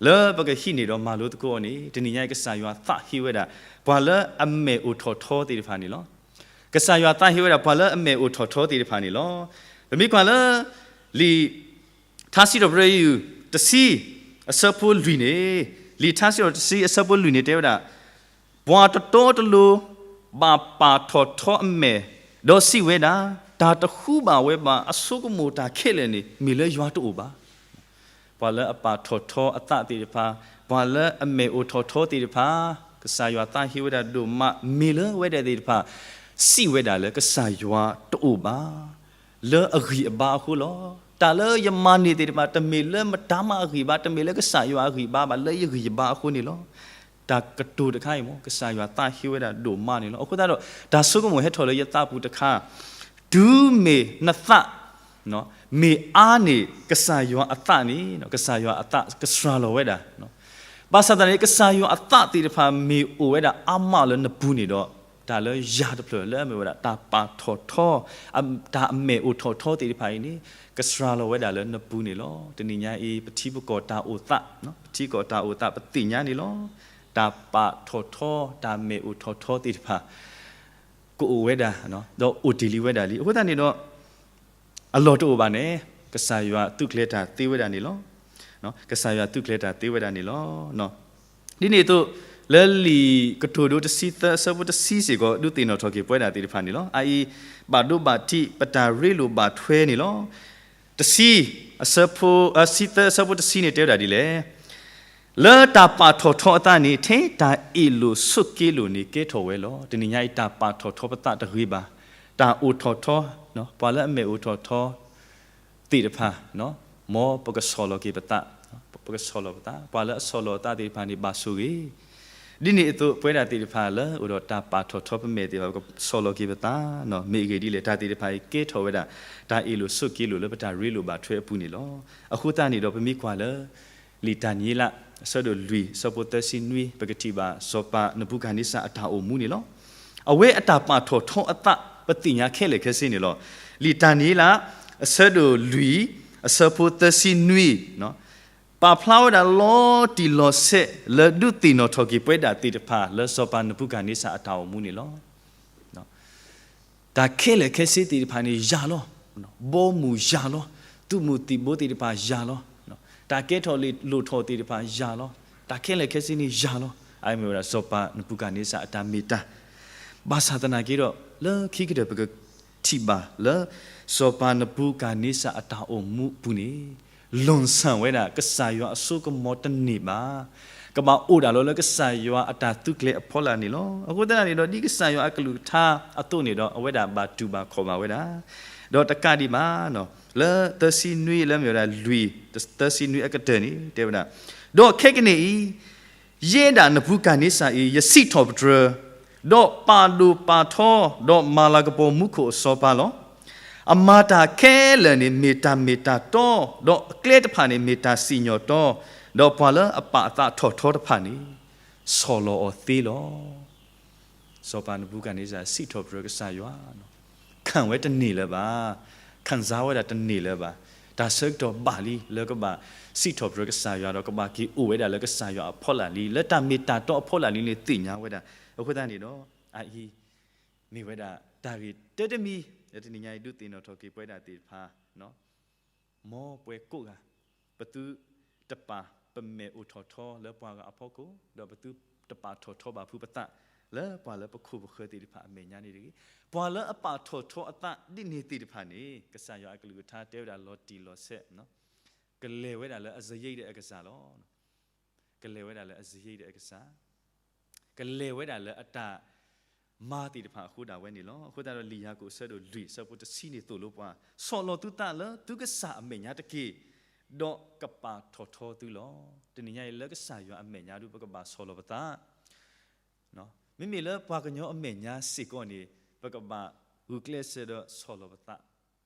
လၢပကဟံးန့ၢ်ဒီးမၤလိသကိးအီၤန့ၣ် တနံၤညါအံၤကစၢ်ယွၤသးဟ့ဝဲဒၣ် ပှၤလၢအမဲာ်အိၣ်ထီၣ်ထီသ့ၣ်တဖၣ်န့ၣ်လီၤ. ကစၢ်ယွၤသးဟ့ဝဲဒၣ် ပှၤလၢအမဲာ်အိၣ်ထီၣ်ထီသ့ၣ်တဖၣ်န့ၣ်လီၤ. ပမ့ၢ်ကွၢ်လၢ လံာ် ထါစံးထီၣ်ပတြၢၤ တဆံ အဆၢဖိလွံၢ်န့ၣ်, လံာ်ထါစံးထီၣ်တဆံအဆၢဖိလွံၢ်န့ၣ်တဲဝဲဒၣ်, ပှၤတတီတလိၤ ဘၣ်ပာ်ထီၣ်ထီအမဲာ်, ဒီးစံးဝဲဒၣ်, တၢ်တဃုဘၣ်ဝဲဘၣ်, အဆိကမိၣ်တၢ်ခဲလၢာ်န့ၣ် မ့ၢ်လၢယွၤတအိၣ်ဘၣ်. ပှၤလၢအပာ်ထီၣ်ထီအသးသ့ၣ်တဖၣ်, ပှၤလၢအမဲာ်အိၣ်ထီၣ်ထီသ့ၣ်တဖၣ်, ကစၢ်ယွၤသးဟ့ဝဲဒၣ်ဒိၣ်မး, မ့ၢ်လၢဝဲဒၣ်သ့ၣ်တဖၣ် စံးဝဲဒၣ်လၢကစၢ်ယွၤတအိၣ်ဘၣ် လၢအဂံၢ်အဘါအဃိလီၤ. တၢ်လၢယမၤန့ၢ်သ့ၣ်တဖၣ် တမ့ၢ်လၢမတၤမၤအဂံၢ်ဘါ, တမ့ၢ်လၢကစၢ်ယွၤအဂံၢ်ဘါဘၣ်, လၢယဂံၢ်ယဘါအဃိန့ၣ်လီၤ. တၢ်ကတိၤတခါအံၤမ့ၢ် ကစၢ်ယွၤသးဟ့ဝဲဒၣ်ဒိၣ်မးန့ၣ်လီၤ. အဃိသတးဒီး တၢ်ဆိကမိၣ်ဟဲထီၣ်လၢယသးပူၤတခါ, တုၤမ့ၢ်နသး မ့ၢ်အါန့ၢ်ကစၢ်ယွၤအသးန့ၣ် ကစၢ်ယွၤအသးကစှၤလီၤဝဲဒၣ်. ဘၣ်ဆၣ်သနာ်က့ ကစၢ်ယွၤအသးသ့ၣ်တဖၣ်မ့ၢ်အိၣ်ဝဲဒၣ်အါမးလၢနပူၤန့ၣ်ဒီး တၢ်လၢယၤတဖျၢၣ်လၢအမ့ၢ်ဝဲဒၣ် တၢ်ပာ်ထီၣ်ထီ, တၢ်အမဲာ်အိၣ်ထီၣ်ထီသ့ၣ်တဖၣ်အံၤန့ၣ် ကစှၤလီၤဝဲဒၣ်လၢနပူၤန့ၣ်လီၤ. တနံၤညါအံၤ ပထံပကီၢ်တၢ်အိၣ်သး, ပထံကီၢ်တၢ်အိၣ်သးပသ့ၣ်ညါန့ၣ်လီၤ. တၢ်ပာ်ထီၣ်ထီ, တၢ်မဲာ်အိၣ်ထီၣ်ထီသ့ၣ်တဖၣ် ကအိၣ်ဝဲဒၣ်, ဒီးအိၣ်တ့ၢ်လံဝဲဒၣ်လံ. အဃိသတးန့ၣ်ဒီး အလီၢ်တအိၣ်ဘၣ်န့ၣ် ကစၢ်ယွၤသူၣ်ကျဲၤတၢ်သ့ဝဲဒၣ်န့ၣ်လီၤ. ကစၢ်ယွၤသူၣ်ကျဲၤတၢ်သ့ဝဲဒၣ်န့ၣ်လီၤ. ဒ်န့ၣ်အသိး လၢလံာ်ကတိၤဒိတဆံသၢအဆၢဖိတဆံစ့ၢ်ကီး ဒုးသ့ၣ်နီၣ်ထီၣ်က့ၤပဝဲဒၣ်သ့ၣ်တဖၣ်န့ၣ်လီၤ. အအံၤ ဘၣ်ဒိဘၣ်ထံး ပတၢ်ရ့လိာ်ဘၣ်ထွဲန့ၣ်လီၤ. တဆံ, အဆၢဖိ, ဆံသၢအဆၢဖိတဆံန့ၣ်တဲဝဲဒၣ်ဒ်လဲၣ်. လၢတၢ်ပာ်ထီၣ်ထီအသးန့ၣ် ထဲတၢ်အ့ၣ်လိာ်ဆိးက့လိာ်န့ၣ်ကဲထီၣ်ဝဲလီၤ. တနံၤညါအံၤ တၢ်ပာ်ထီၣ်ထီပသးတဂ့ၤဘၣ်. တၢ်အိၣ်ထီၣ်ထီ, ပှၤလၢအမဲာ်အိၣ်ထီၣ်ထီသ့ၣ်တဖၣ်, မ်ပကဆီၣ်လီၤက့ၤပသး, ပကဆီၣ်လီၤပသး, ပှၤလၢအဆီၣ်လီၤအသးသ့ၣ်တဖၣ်န့ၣ် ဘၣ်ဆိၣ်ဂ့ၤ. ဒ်န့ၣ်အသိး ပဝဲဒၣ်သ့ၣ်တဖၣ်လၢအိၣ်ဒီးတၢ်ပာ်ထီၣ်ထီပမဲာ်သ့ၣ်တဖၣ် ပကဆီၣ်လီၤက့ၤပသး, မ့ၢ်အဂ့ၢ်ဒ်လဲၣ် တၢ်သ့ၣ်တဖၣ်အံၤကဲထီၣ်ဝဲဒၣ် တၢ်အ့ၣ်လိာ်ဆိးက့လိာ်လၢပတၢ်ရ့လိာ်ဘၣ်ထွဲအပူၤန့ၣ်လီၤ. အဃိသတးန့ၣ်ဒီး ပမ့ၢ်ကွၢ်လၢ လံာ်တၢ်နံၤလး အဆၢဒိၣ်လွံၢ် အဆၢဖိသၢဆံနွံ ပကထံၣ်ဘၣ် စီၤပၤနဘူကၤန့စၢ်အတၢ်အိၣ်မူန့ၣ်လီၤ. အဝဲအတၢ်ပာ်ထီၣ်ထီအသး ပသ့ၣ်ညါခဲလၢာ်ခဲဆ့န့ၣ်လီၤ. လံာ်တၢ်နံၤလး အဆၢဒိၣ်လွံၢ် အဆၢဖိသၢဆံနွံ ပာ်ဖျါဝဲဒၣ်လီၤတံၢ်လီၤဆဲး လၢဒုးသ့ၣ်နီၣ်ထီၣ်က့ၤပဝဲဒၣ်သ့ၣ်တဖၣ် လၢစီၤပၤနဘူကၤန့စၢ်အတၢ်အိၣ်မူန့ၣ်လီၤ. တၢ်ခဲလၢာ်ခဲဆ့သ့ၣ်တဖၣ်န့ၣ်ယၤလီၤ. ဘီမုၢ်ယၤလီၤ. သုးမုၢ်သံၣ်ဘိသ့ၣ်တဖၣ်ယၤလီၤ. တၢ်ကဲထီၣ်လိၣ်ထီၣ်သ့ၣ်တဖၣ်ယၤလီၤ. တၢ်ခဲလၢာ်ခဲဆ့န့ၣ်ယၤလီၤ. အမ့ၢ်ဝဲဒၣ်စီၤပၤနဘူကၤန့စၢ်အတၢ်မ့ၢ်တၢ် ဘၣ်ဆၣ်သနာ်က့ဒီး လၢခံကတၢၢ်ပကထံၣ်ဘၣ်လၢ စီၤပၤနဘူကၤန့စၢ်အတၢ်အိၣ်မူအပူၤန့ၣ် လွန်ဆန်ဝဲဒၣ် ကစၢ်ယွၤအစိကမီၤတန့ၢ်ဘၣ်. ကဘၣ်အိၣ်ဒၣ်လီၤလၢကစၢ်ယွၤအတၢ်သူကျဲၤအဖီလာ်န့ၣ်လီၤ. အဃိသတးန့ၣ်ဒီး ဒ်ကစၢ်ယွၤအကလုၢ်ကထါအသိးန့ၣ်ဒီး အဝဲဒၣ်ဘၣ်တူၢ်ဘၣ်ခီၣ်ဘၣ်ဝဲဒၣ် ဒီးတကးဒံးဘၣ် လၢသၢဆံနွံလၢမ့ၢ်ဝဲဒၣ်လွံၢ် သၢဆံနွံအကတၢၢ်န့ၣ် တဲဝဲဒၣ်, ဒီးခဲကနံၣ်အံၤ ယဲဒၣ်နဘူကၤန့စၢ်အံၤ ယစံးထီၣ်ပတြၢၤ, ဒီးပာ်ဒိၣ်ပာ်ထီ, ဒီးမၤလၤကပီၤမူခိၣ်အစီၤပၤလီၤ. အမၤတၢ်ခဲလၢာ်န့ၣ် မ့ၢ်တၢ်မ့ၢ်တၢ်တီ, ဒီးအကျဲတဖၣ်န့ၣ် မ့ၢ်တၢ်စံၣ်ညီၣ်တီ, ဒီးပှၤလၢအပာ်အသးထီၣ်ထီတဖၣ်န့ၣ် ဆီၣ်လီၤအီၤသ့လီၤ. စီၤပၤနဘူကၤန့စၢ် စံးထီၣ်ပတြၢၤကစၢ်ယွၤ, ခၣ်ဝဲတန့ၢ်လၢၤဘၣ်, ခၣ်စါဝဲဒၣ်တန့ၢ်လၢၤဘၣ်, တၢ်ဆၢကတီၢ်ဘၣ်လံလၢကဘၣ်စံးထီၣ်ပတြၢၤကစၢ်ယွၤဒီး ကဘၣ်က့ၤအိၣ်ဝဲဒၣ်လၢကစၢ်ယွၤအဖီလာ်လံ, လၢတၢ်မ့ၢ်တၢ်တီအဖီလာ်လံန့ၣ်သ့ၣ်ညါဝဲဒၣ်. အဃိသတးန့ၣ်ဒီး အအံၤ မ့ၢ်ဝဲဒၣ်တၢ်ဂ့ၢ်တၢတမံၤ လၢတနံၤညါအံၤ ဒုးသ့ၣ်နီၣ်ထီၣ်က့ၤပဝဲဒၣ်သ့ၣ်တဖၣ် မ်ပဝဲကိးဂၤ ပသုတပာ်ပမဲာ်အိၣ်ထီၣ်ထီလၢပှၤဂၤအဖီခိၣ်, ဒီးပသုတပာ်ထီၣ်ထီဘၣ်ဖုးပသး လၢပှၤလၢပခိၣ်ပဃၢၤသ့ၣ်တဖၣ်အမဲာ်ညါန့ၣ်တဂ့ၤ. ပှၤလၢအပာ်ထီၣ်ထီအသးဒ်န့ၣ်သ့ၣ်တဖၣ်န့ၣ် ကစၢ်ယွၤအကလုၢ်ကထါတဲဝဲဒၣ်လီၤတံၢ်လီၤဆဲး, ကလဲၤဝဲဒၣ်လၢအစယိၣ်ဒီးအကစၢ်လီၤ. ကလဲၤဝဲဒၣ်လၢအစယိၣ်ဒီးအကစၢ်, ကလဲၤဝဲဒၣ်လၢအတၢ် မါသ့ၣ်တဖၣ်အဃိဒၣ်ဝဲန့ၣ်လီၤ. အဃိသတးဒီး လံာ်ယၤကိာ်အဆၢဒိၣ်လွံၢ် အဆၢဖိတဆံန့ၣ်သိၣ်လိပှၤ, ဆီၣ်လီၤသုသးလၢသုကစၢ်အမဲာ်ညါတက့ၢ်, ဒီးကပာ်ထီၣ်ထီသုလီၤ. တနံၤညါအံၤ လၢကစၢ်ယွၤအမဲာ်ညါဒုး ပကဘၣ်ဆီၣ်လီၤပသး, မ့မ့ၢ်လၢပှၤကညီအမဲာ်ညါစ့ၢ်ကီးန့ၣ် ပကဘၣ်ဂုာ်ကျဲးစၢးဒီးဆီၣ်လီၤပသး, ဒ်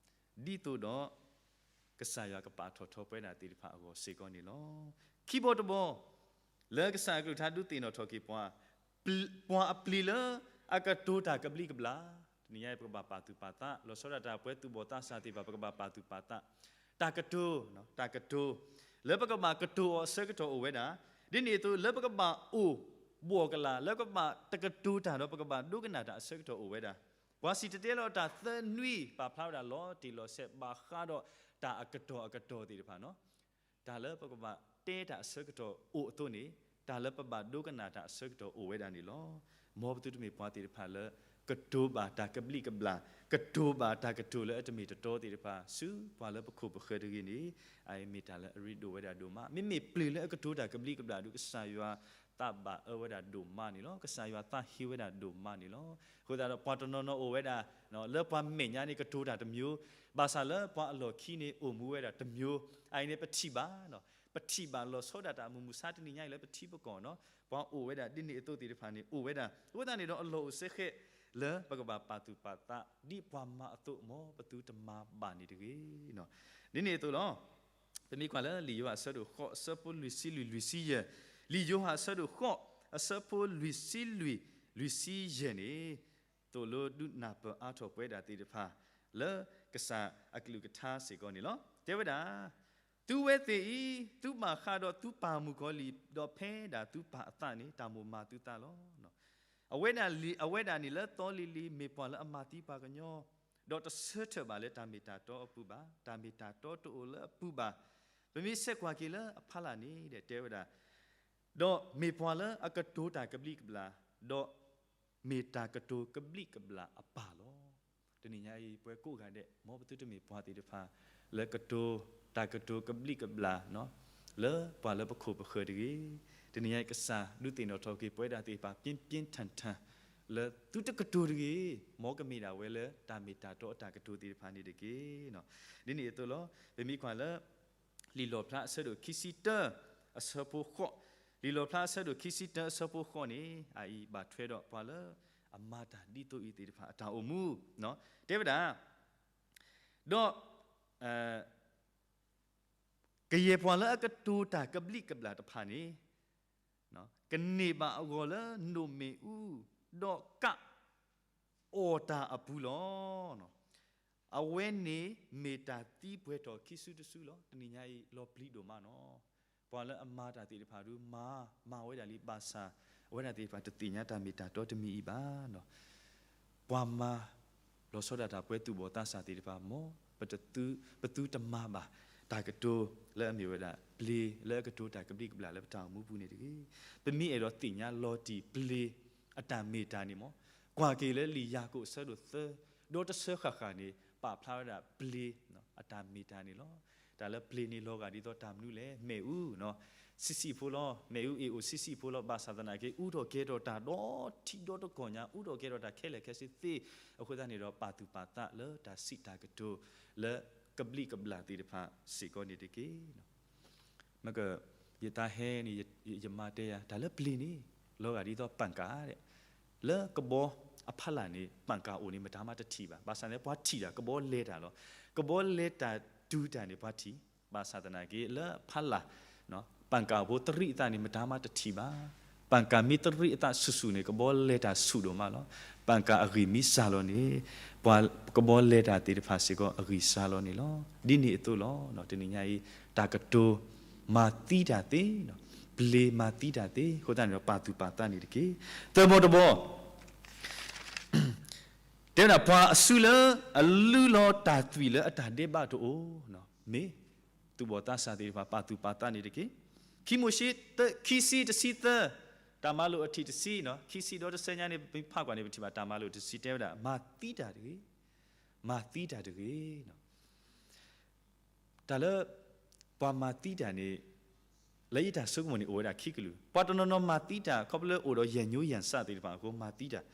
သိးဒီး ကစၢ်ယွၤကပာ်ထီၣ်ထီပဝဲဒၣ်သ့ၣ်တဖၣ်အဂီၢ်စ့ၢ်ကီးန့ၣ်လီၤ. ခံဘီတဘီ လၢကစၢ်အကလုၢ်ကထါဒုးသ့ၣ်နီၣ်ထီၣ်က့ၤပှၤ, ပှၤအပျ့ၤလၢအကတိၤတၢ်ကဘျံးကဘျၣ်, တနံၤညါအံၤ ပကဘၣ်ပာ်သူၣ်ပာ်သး, လီၤဆီဒၣ်တၢ်ပှၤသူၣ်ဘီၣ်သးစၢ်သ့ၣ်တဖၣ် ပကဘၣ်ပာ်သူၣ်ပာ်သး, တၢ်ကတိၤ, တၢ်ကတိၤ လၢပကဘၣ်ကတိၤအီၤအဆၢကတီၢ်အိၣ်ဝဲဒၣ်, ဒ်န့ၣ်အသိး လၢပကဘၣ်အိၣ်ဘှီၣ်ကလာ် လၢပကဘၣ်တကတိၤတၢ်ဒီး ပကဘၣ်ဒိကနၣ်တၢ်အဆၢကတီၢ်အိၣ်ဝဲဒၣ်, ပှၤစံၣ်တဲၤတဲလီၤတၢ်သၢနွံ ပာ်ဖျါဝဲဒၣ်လီၤတံၢ်လီၤဆဲး ဘၣ်ဃးဒီးတၢ်အကတီၢ်အကတီၢ်သ့ၣ်တဖၣ်န့ၣ်, တၢ်လၢပကဘၣ်တဲတၢ်အဆၢကတီၢ်အိၣ်အသိးန့ၣ်, တၢ်လၢပဘၣ်ဒိကနၣ်တၢ်အဆၢကတီၢ်အိၣ်ဝဲဒၣ်န့ၣ်လီၤ. မ်ပသုတမ့ၢ်ပှၤသ့ၣ်တဖၣ်လၢ ကတိၤဘၣ်တၢ်ကဘျံးကဘျၣ်, ကတိၤဘၣ်တၢ်ကတိၤလၢအတမ့ၢ်တတီသ့ၣ်တဖၣ် ဆူပှၤလၢပခိၣ်ပဃၢၤတဂ့ၤန့ၣ်, အအံၤမ့ၢ်တၢ်လၢအရ့ဒိၣ်ဝဲဒၣ်ဒိၣ်မး, မ့မ့ၢ်ပျ့ၤလၢအကတိၤတၢ်ကဘျံးကဘျၣ်ဒီး ကစၢ်ယွၤသးဘၣ်အၢဝဲဒၣ်ဒိၣ်မးန့ၣ်လီၤ. ကစၢ်ယွၤသးဟ့ဝဲဒၣ်ဒိၣ်မးန့ၣ်လီၤ. အဃိသတးဒီး ပှၤတနီၤနီၤအိၣ်ဝဲဒၣ် လၢပှၤမဲာ်ညါန့ၣ် ကတိၤတၢ်တမျိုး, ဘၣ်ဆၣ်လၢပှၤအလီၢ်ခံန့ၣ် အိၣ်မူဝဲဒၣ်တမျိုး, အအံၤန့ၣ် ပထံၣ်ဘၣ်, ပထံၣ်ဘၣ်လီၤဆီဒၣ်တၢ်အမုၢ်မဆါတနံၤညါအံၤလၢပထံပကီၢ်န့ၣ်, ပှၤအိၣ်ဝဲဒၣ်ဒ်န့ၣ်အသိးသ့ၣ်တဖၣ်န့ၣ် အိၣ်ဝဲဒၣ်, အဃိသတးန့ၣ်ဒီး အလီၢ်အိၣ်စ့ၢ်ကီး လၢပကဘၣ်ပာ်သူၣ်ပာ်သး ဒ်ပှၤမၤအသိး မ်ပသုတမၤဘၣ်န့ၣ်တဂ့ၤ. ဒ်န့ၣ်အသိးလီၤ. ပမ့ၢ်ကွၢ်လၢလံာ်ယိၤဟၣ်အဆၢဒိၣ်ဃိး အဆၢဖိလွံၢ်ဆံလွံၢ် လွံၢ်ဆံယဲၢ်, လံာ်ယိၤဟၣ်အဆၢဒိၣ်ဃိး အဆၢဖိလွံၢ်ဆံလွံၢ် လွံၢ်ဆံယဲၢ်န့ၣ်, သိၣ်လိဒုးနၢ်ပၢၢ်အါထီၣ်ပဝဲဒၣ်သ့ၣ်တဖၣ် လၢကစၢ်အကလုၢ်ကထါစ့ၢ်ကီးန့ၣ်လီၤ. တဲဝဲဒၣ်, သုဝဲသ့ၣ်အံၤ သုဘၣ်ဃးဒီးသုပၢ်မုၣ်ကီၤလံၢ်, ဒီးဖဲဒၣ်သုပၢ်အသးန့ၣ် တၢ်မိၣ်မၤသုသးလီၤ. အဝဲဒၣ်, အဝဲဒၣ်န့ၣ်လၢသီလံၤလံၤ မ့ၢ်ပှၤလၢအမၤသံပှၤကညီ, ဒီးတဆၢထၢၣ်ဘၣ်လၢတၢ်မ့ၢ်တၢ်တီအပူၤဘၣ်, တၢ်မ့ၢ်တၢ်တီတအိၣ်လၢအပူၤဘၣ်. ပမ့ၢ်ဆဲးကွၢ်က့ၤလၢအဖီလာ်န့ၣ် တဲဝဲဒၣ်, ဒီးမ့ၢ်ပှၤလၢအကတိၤတၢ်ကဘျံးကဘျၣ်, ဒီးမ့ၢ်တၢ်ကတိၤကဘျံးကဘျၣ်အပၢ်လီၤ. တနံၤညါအံၤ ပဝဲကိးဂၤဒဲး မ်ပသုတမ့ၢ်ပှၤသ့ၣ်တဖၣ် လၢကတိၤတၢ်ကတိၤကဘျံးကဘျၣ် လၢပှၤလၢပခိၣ်ပဃၢၤတဂ့ၤ. တနံၤညါအံၤ ကစၢ်ဒုးသ့ၣ်နီၣ်ထီၣ်က့ၤပဝဲဒၣ်သ့ၣ်တဖၣ် ပြင်းပြင်းထန်ထန် လၢသုတကတိၤတဂ့ၤ, မ်ကမ့ၢ်ဒၣ်ဝဲလၢတၢ်မ့ၢ်တၢ်တီအတၢ်ကတိၤသ့ၣ်တဖၣ်န့ၣ်တက့ၢ်. ဒ်န့ၣ်အသိးလီၤ. ပမ့ၢ်ကွၢ်လၢ လံာ်လီၣ်ဖျါအဆၢဒိၣ်ခံဆံတၢ အဆၢဖိဃိး, လံာ်လီၣ်ဖျါအဆၢဒိၣ်ခံဆံတၢ အဆၢဖိဃိးန့ၣ် အအံၤဘၣ်ထွဲဒီးပှၤလၢအမၤတၢ်ဒ်သိးအံၤသ့ၣ်တဖၣ်အတၢ်အိၣ်မူ, တဲဝဲဒၣ်, ဒီး ကယဲၢ်ပှၤလၢအကတိၤတၢ်ကဘျံးကဘျၣ်တဖၣ်န့ၣ် ကန့ၢ်ဘၣ်အဂီၢ်လၢနိၣ်မ့ၣ်အူ ဒီးကးအီၣ်တၢ်အပူၤလီၤ. အဝဲန့ၣ်မ့ၢ်တၢ်သံပှဲၤထီၣ်ခံစုတစုလီၤ. တနံၤညါအံၤ လီၤပျံၤဒိၣ်မးန့ၣ်, ပှၤလၢအမၤတၢ်သ့ၣ်တဖၣ်ဒုးမၤ, မၤဝဲဒၣ်လံ ဘၣ်ဆၣ် အဝဲဒၣ်သ့ၣ်တဖၣ်တသ့ၣ်ညါတၢ်မ့ၢ်တၢ်တီတမံၤအံၤဘၣ်. ပှၤမၤ လီၤဆီဒၣ်တၢ်ပှၤသူၣ်ဘီၣ်သးစၢ်သ့ၣ်တဖၣ် မ်ပ, ပသုတမၤဘၣ် တၢ်ကတိၤလၢအမ့ၢ်ဝဲဒၣ် ပျ့ၤလၢအကတိၤတၢ်ကဘျံးကဘျၣ်လၢပတၢ်အိၣ်မူပူၤန့ၣ်တဂ့ၤ. ပမ့ၢ်အဲၣ်ဒိးသ့ၣ်ညါလီၤတံၢ်ပျ့ၤအတၢ်မ့ၢ်တၢ်န့ၣ်မ့ၢ်, ကွၢ်က့ၤလၢလံာ်ယၤကိာ်အဆၢဒိၣ်သၢ, ဒီတဆၢဃၣ်ဃၣ်န့ၣ် ပာ်ဖျါဝဲဒၣ်ပျ့ၤအတၢ်မ့ၢ်တၢ်န့ၣ်လီၤ. တၢ်လၢပျ့ၤန့ၣ်လီၤဂာ်ဒ်သိးတၢ်မနုၤလဲၣ်, မ့ၣ်အူ ဆံးဆံးဖိလီၤ. မ့ၣ်အူအ့ၣ်အိၣ်ဆံးဆံးဖိလီၤ. ဘၣ်ဆၣ်သနာ်က့ အူထီၣ်ကဲၤထီၣ်တၢ်ဒီထံဒီတကီၢ်ညါ, အူထီၣ်ကဲၤထီၣ်တၢ်ခဲလၢာ်ခဲဆ့သ့. အဃိသတးန့ၣ်ဒီး ပာ်သူၣ်ပာ်သးလၢတၢ်စံးတၢ်ကတိၤ လၢကဘျံးကဘျၣ်သ့ၣ်တဖၣ်စ့ၢ်ကီးန့ၣ်တက့ၢ်. မ့ၢ်က, ယသးဟဲန့ၣ် ယမါတဲယၤ တၢ်လၢပျ့ၤန့ၣ် လီၤဂာ်ဒ်သိးပၣ်ကၣ်ဒဲး, လၢကဘီအဖီလာ်န့ၣ် ပၣ်ကၣ်အိၣ်န့ၣ် မတၤမးတထံၣ်ဘၣ်. ဘၣ်ဆၣ်န့ၣ် ပှၤထံၣ်တၢ် ကဘီလဲၤတၢ်လီၤ. ကဘီလဲၤတၢ်တုၤတၢ်န့ၣ် ပှၤထံၣ်, ဘၣ်ဆၣ်သနာ်က့ လၢအဖီလာ် ပၣ်ကၣ်ဖိတရံးအသးန့ၣ် မတၤမးတထံၣ်ဘၣ်. ပၣ်ကၣ်မ့ၢ်တရံးအသးဆူၣ်ဆူၣ်န့ၣ် ကဘီလဲၤတၢ်ဆူၣ်ဒိၣ်မးလီၤ. ပၣ်ကၣ်အဂံၢ်မ့ၢ်စၢ်လီၤန့ၣ် ပှၤကဘီလဲၤတၢ်သ့ၣ်တဖၣ်စ့ၢ်ကီးအဂံၢ်စၢ်လီၤန့ၣ်လီၤ. ဒ်န့ၣ်အသိးလီၤ. တနံၤညါအံၤ တၢ်ကတိၤမၤသံတၢ်သ့, ပျ့ၤမၤသံတၢ်သ့, အဃိသတးန့ၣ်ဒီး ပာ်သူၣ်ပာ်သးန့ၣ်တက့ၢ်. သၢဘီတဘီ တဲဝဲဒၣ် ပှၤအစုလၢအလုၢ်လီၤတၢ်သွံၣ်လၢအတၢ်ဒဲးဘးတအိၣ်, မ့ၢ်သူၣ်ဘီၣ်သးစၢ်သ့ၣ်တဖၣ် ပာ်သူၣ်ပာ်သးန့ၣ်တက့ၢ်. ခံမိၤၡ့ ခံဆံ တဆံသၢ, တၢ်မၤလိာ်အထံၣ်တဆံ, ခံဆံဒီးတဆၢညါန့ၣ် ပဖးကွၢ်န့ၣ် ပထံၣ်ဘၣ်တၢ်မၤလိာ်တဆံတဲဝဲဒၣ် မၤသံတၢ်တဂ့ၤ, မၤသံတၢ်တဂ့ၤ. တၢ်လၢ ပှၤမၤသံတၢ်န့ၣ် လၢယတၢ်ဆိကမိၣ်န့ၣ် အိၣ်ဝဲဒၣ်ခံကလုာ်. ပှၤတနီၤနီၤမၤသံတၢ် ခီဖျိလၢအိၣ်ဒီးယဲၢ်ညိယဲၢ်စးသ့ၣ်တဖၣ်အဃိ မၤသံတၢ်.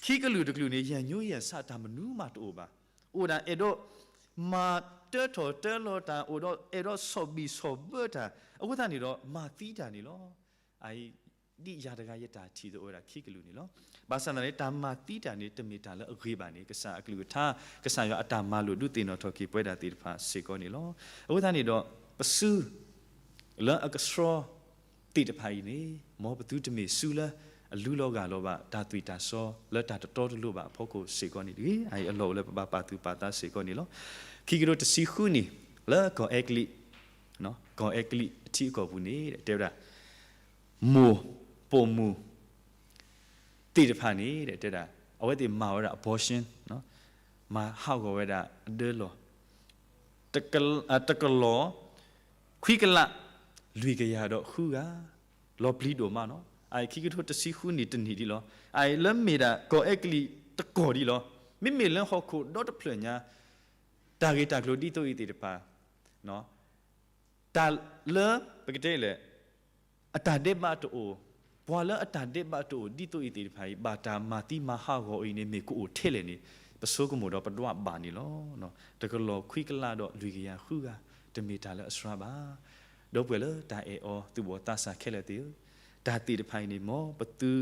ခံကလုာ်တကလုာ်န့ၣ် ယၢ်ညိယၢ်ဆးတၢ်မနုၤမးတအိၣ်ဘၣ်. အိၣ်ဒၣ်အဲၣ်ဒိးမၤတၢထီၣ်တၢလီၤတၢ်, အိၣ်ဒီးအဲၣ်ဒိးဆီၣ်ဘံၣ်ဆီၣ်ဘၢတၢ်, အဃိသတးန့ၣ်ဒီး မၤသံတၢ်န့ၣ်လီၤ. အအံၤ ဒ်ယၤတဂၤယတၢ်ထံၣ်သအိၣ်ဝဲဒၣ်ခံကလုာ်န့ၣ်လီၤ. ဘၣ်ဆၣ်သနာ်က့ တၢ်မၤသံတၢ်န့ၣ် တမ့ၢ်တၢ်လၢအဂ့ၤဘၣ်န့ၣ် ကစၢ်အကလုၢ်ကထါ, ကစၢ်ယွၤအတၢ်မၤလိာ်ဒုးသ့ၣ်နီၣ်ထီၣ်က့ၤပဝဲဒၣ်သ့ၣ်တဖၣ်စ့ၢ်ကီးန့ၣ်လီၤ. အဃိသတးန့ၣ်ဒီး ပစု လၢအကဆှီသ့ၣ်တဖၣ်အံၤန့ၣ် မ်ပသုတမ့ၢ်စုလၢအလူလီၤဂၢ်လီၤဘၣ် တၢ်သွံၣ်တၢ်စီလၢတၢ်တတီတလိၤဘၣ်အဖီခိၣ်စ့ၢ်ကီးန့ၣ်တဂ့ၤ. အအံၤအလီၢ်အိၣ်လၢပဘၣ်ပာ်သူၣ်ပာ်သးစ့ၢ်ကီးန့ၣ်လီၤ. ခံကထိတဆံဃုနံၣ် လၢကီၢ်အဲကလံး, ကီၢ်အဲကလံးအထံအကီၢ်ပူၤန့ၣ် တဲဝဲဒၣ် မိၢ်ပိာ်မုၣ် သ့ၣ်တဖၣ်န့ၣ် တဲဒၣ် အဝဲသ့ၣ်မၤဝဲဒၣ် abortion, မၤဟးဂီၤဝဲဒၣ်အဒၢလီၤ တကလီၤ ခွံကလး လွံၢ်ကယၤဒီးဃုဂၤ, လီၤပျံၤဒိၣ်မးနီၤ. အအံၤခံကထိတဆံဃုနံၣ်တနံၣ်ဒံးလီၤ. အအံၤလၢမ့ၢ်ဒၣ်ကီၢ်အဲကလံးတကီၢ်ဒံးလီၤ. မ့မ့ၢ်လၢဟီၣ်ခိၣ်ဒီတဖျၢၣ်ညါ တၢ်ဂ့ၢ်တၢ်ကျိၤဒ်သိးအံၤသ့ၣ်တဖၣ် တၢ်လၢ ပကတဲလဲၣ် အတၢ်ဒဲးဘးတအိၣ်, ပှၤလၢအတၢ်ဒဲးဘးတအိၣ်ဒ်သိးအံၤသ့ၣ်တဖၣ်အံၤ ဘၣ်တၢ်မၤသံမၤဟးဂီၤအံၤန့ၣ် မ့ၢ်ကအိၣ်ထဲလဲၣ်န့ၣ် ပဆိကမိၣ်ဒီးပဒွးဘၣ်န့ၣ်လီၤ. တကလီၤခွံကလးဒီးလွံၢ်ကယၤဃုဂၤ, တမ့ၢ်တၢ်လၢအစှၤဘၣ်. ဒီပုၢ်ဝဲၢ်လၢတၢ်အဲၣ်အီၤသူၣ်ဘီၣ်သးစၢ်ခဲလၢာ်သ့ၣ်ဧၢ, တၢ်သ့ၣ်တဖၣ်အံၤန့ၣ် မ်ပသု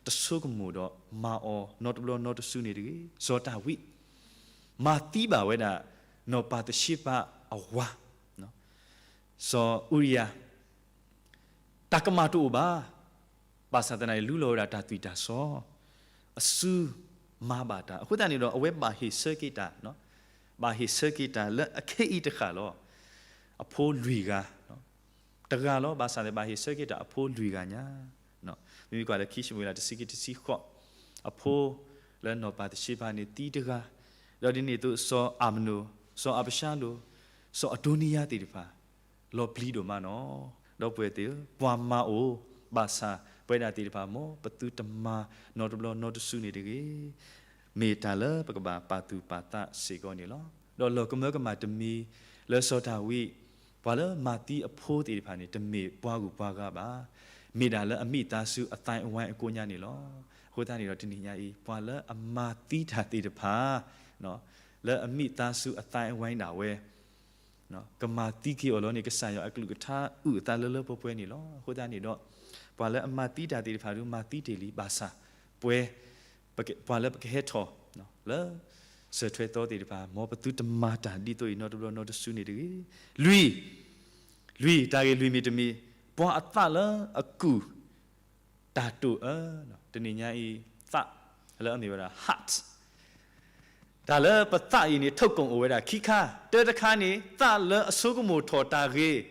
တဆိကမိၣ်ဒီးမၤအီၤနီတဘျီနီတစုန့ၣ်တဂ့ၤ. စီၤတၢ်ဝံး မၤသံဘၣ်ဝဲဒၣ် နီၢ်ပၤသရှ့ဘၤအဝၤ စီၤအူရံယၤ တၢ်ကမၣ်တအိၣ်ဘၣ်. ဘၣ်ဆၣ်သနာ်က့ လူလီၤဝဲဒၣ်တၢ်သွံၣ်တၢ်စီ, အစုမၤဘၣ်တၢ်. အဃိသတးန့ၣ်ဒီး အဝဲဘၣ်ဟ့ၣ်ဆၢက့ၤတၢ်, ဘၣ်ဟ့ၣ်ဆၢက့ၤတၢ်လၢအခဲအံၤတဃၣ်လီၤ. အဖိလွံၢ်ဂၤ, တဂၤလီၤ. ဘၣ်ဆၣ်သနာ်က့ ဘၣ်ဟ့ၣ်ဆၢက့ၤတၢ်အဖိလွံၢ်ဂၤညါ. မ့မ့ၢ်ကွၢ်လၢခံၡမူၤအ့လးတဆံခံတဆံဃိး, အဖိလၢနီၢ်ပၤသရှ့ဘၤန့ၣ်သံတဂၤ, ဒီးဒ်န့ၣ်အသိး စီၤအၤမနိၣ်, စီၤအၤဘၡါလိၣ်, စီၤအဒိနံယၤသ့ၣ်တဖၣ် လီၤပျံၤဒိၣ်မးနီၤ. ဒီပုၢ်ဝဲၢ်သ့ၣ်ဧၢ, ပှၤမၤအိၣ်, ဘၣ်ဆၣ်ပဝဲဒၣ်သ့ၣ်တဖၣ် မ်ပသုတမၤနီတဘျီနီတစုန့ၣ်တဂ့ၤ. မ့ၢ်တၢ်လၢပကဘၣ်ပာ်သူၣ်ပာ်သးစ့ၢ်ကီးန့ၣ်လီၤ. ဒီးလီၢ်ကမၢကမၣ်တမံၤလၢစီၤဒၤဝံး, ပှၤလၢမၤသံအဖိသ့ၣ်တဖၣ်န့ၣ် တမ့ၢ်ပှၤဂုၤပှၤဂၤဘၣ်. မ့ၢ်ဒၣ်လၢအမိသားစုအသိုင်းအဝိုင်းအကိးညါန့ၣ်လီၤ. အဃိသတးန့ၣ်ဒီးတနံၤညါအံၤ ပှၤလၢအမၤသံတၢ်သ့ၣ်တဖၣ် လၢအမိသားစုအသိုင်းအဝိုင်းဒၣ်ဝဲ ကမၤသံက့ၤအီၤလီၤန့ၣ် ကစၢ်ယွၤအကလုၢ်ကထါအုၣ်အသးလၢလၢပှဲၤပှဲၤန့ၣ်လီၤ. အဃိသတးန့ၣ်ဒီး ပှၤလၢအမၤသံတၢ်သ့ၣ်တဖၣ်ဒုး မၤသံတ့ၢ်လံ ဘၣ်ဆၣ် ပှဲၤ ပက ပှၤလၢပကဟဲထီၣ် လၢ စၢၤထွဲသီသ့ၣ်တဖၣ် မ်ပသုတမၤတၢ်ဒ်သိးအံၤ နီတဘျီနီတစုန့ၣ်တဂ့ၤ. လွံၢ် လွံၢ် တၢ်ဂ့ၢ်လွံၢ်မံၤတမံၤ, ပှၤအသးလၢအကူၣ် တၢ်တိာ်အၢ, တနံၤညါအံၤ သး လၢအမ့ၢ်ဝဲဒၣ် heart တၢ်လၢပသးအံၤန့ၣ် ထုတ်ကုန်အိၣ်ဝဲဒၣ်ခံခါ, တၢတခါန့ၣ် သးလၢအဆိကမိၣ်ထီၣ်တၢ်ဂ့ၤ,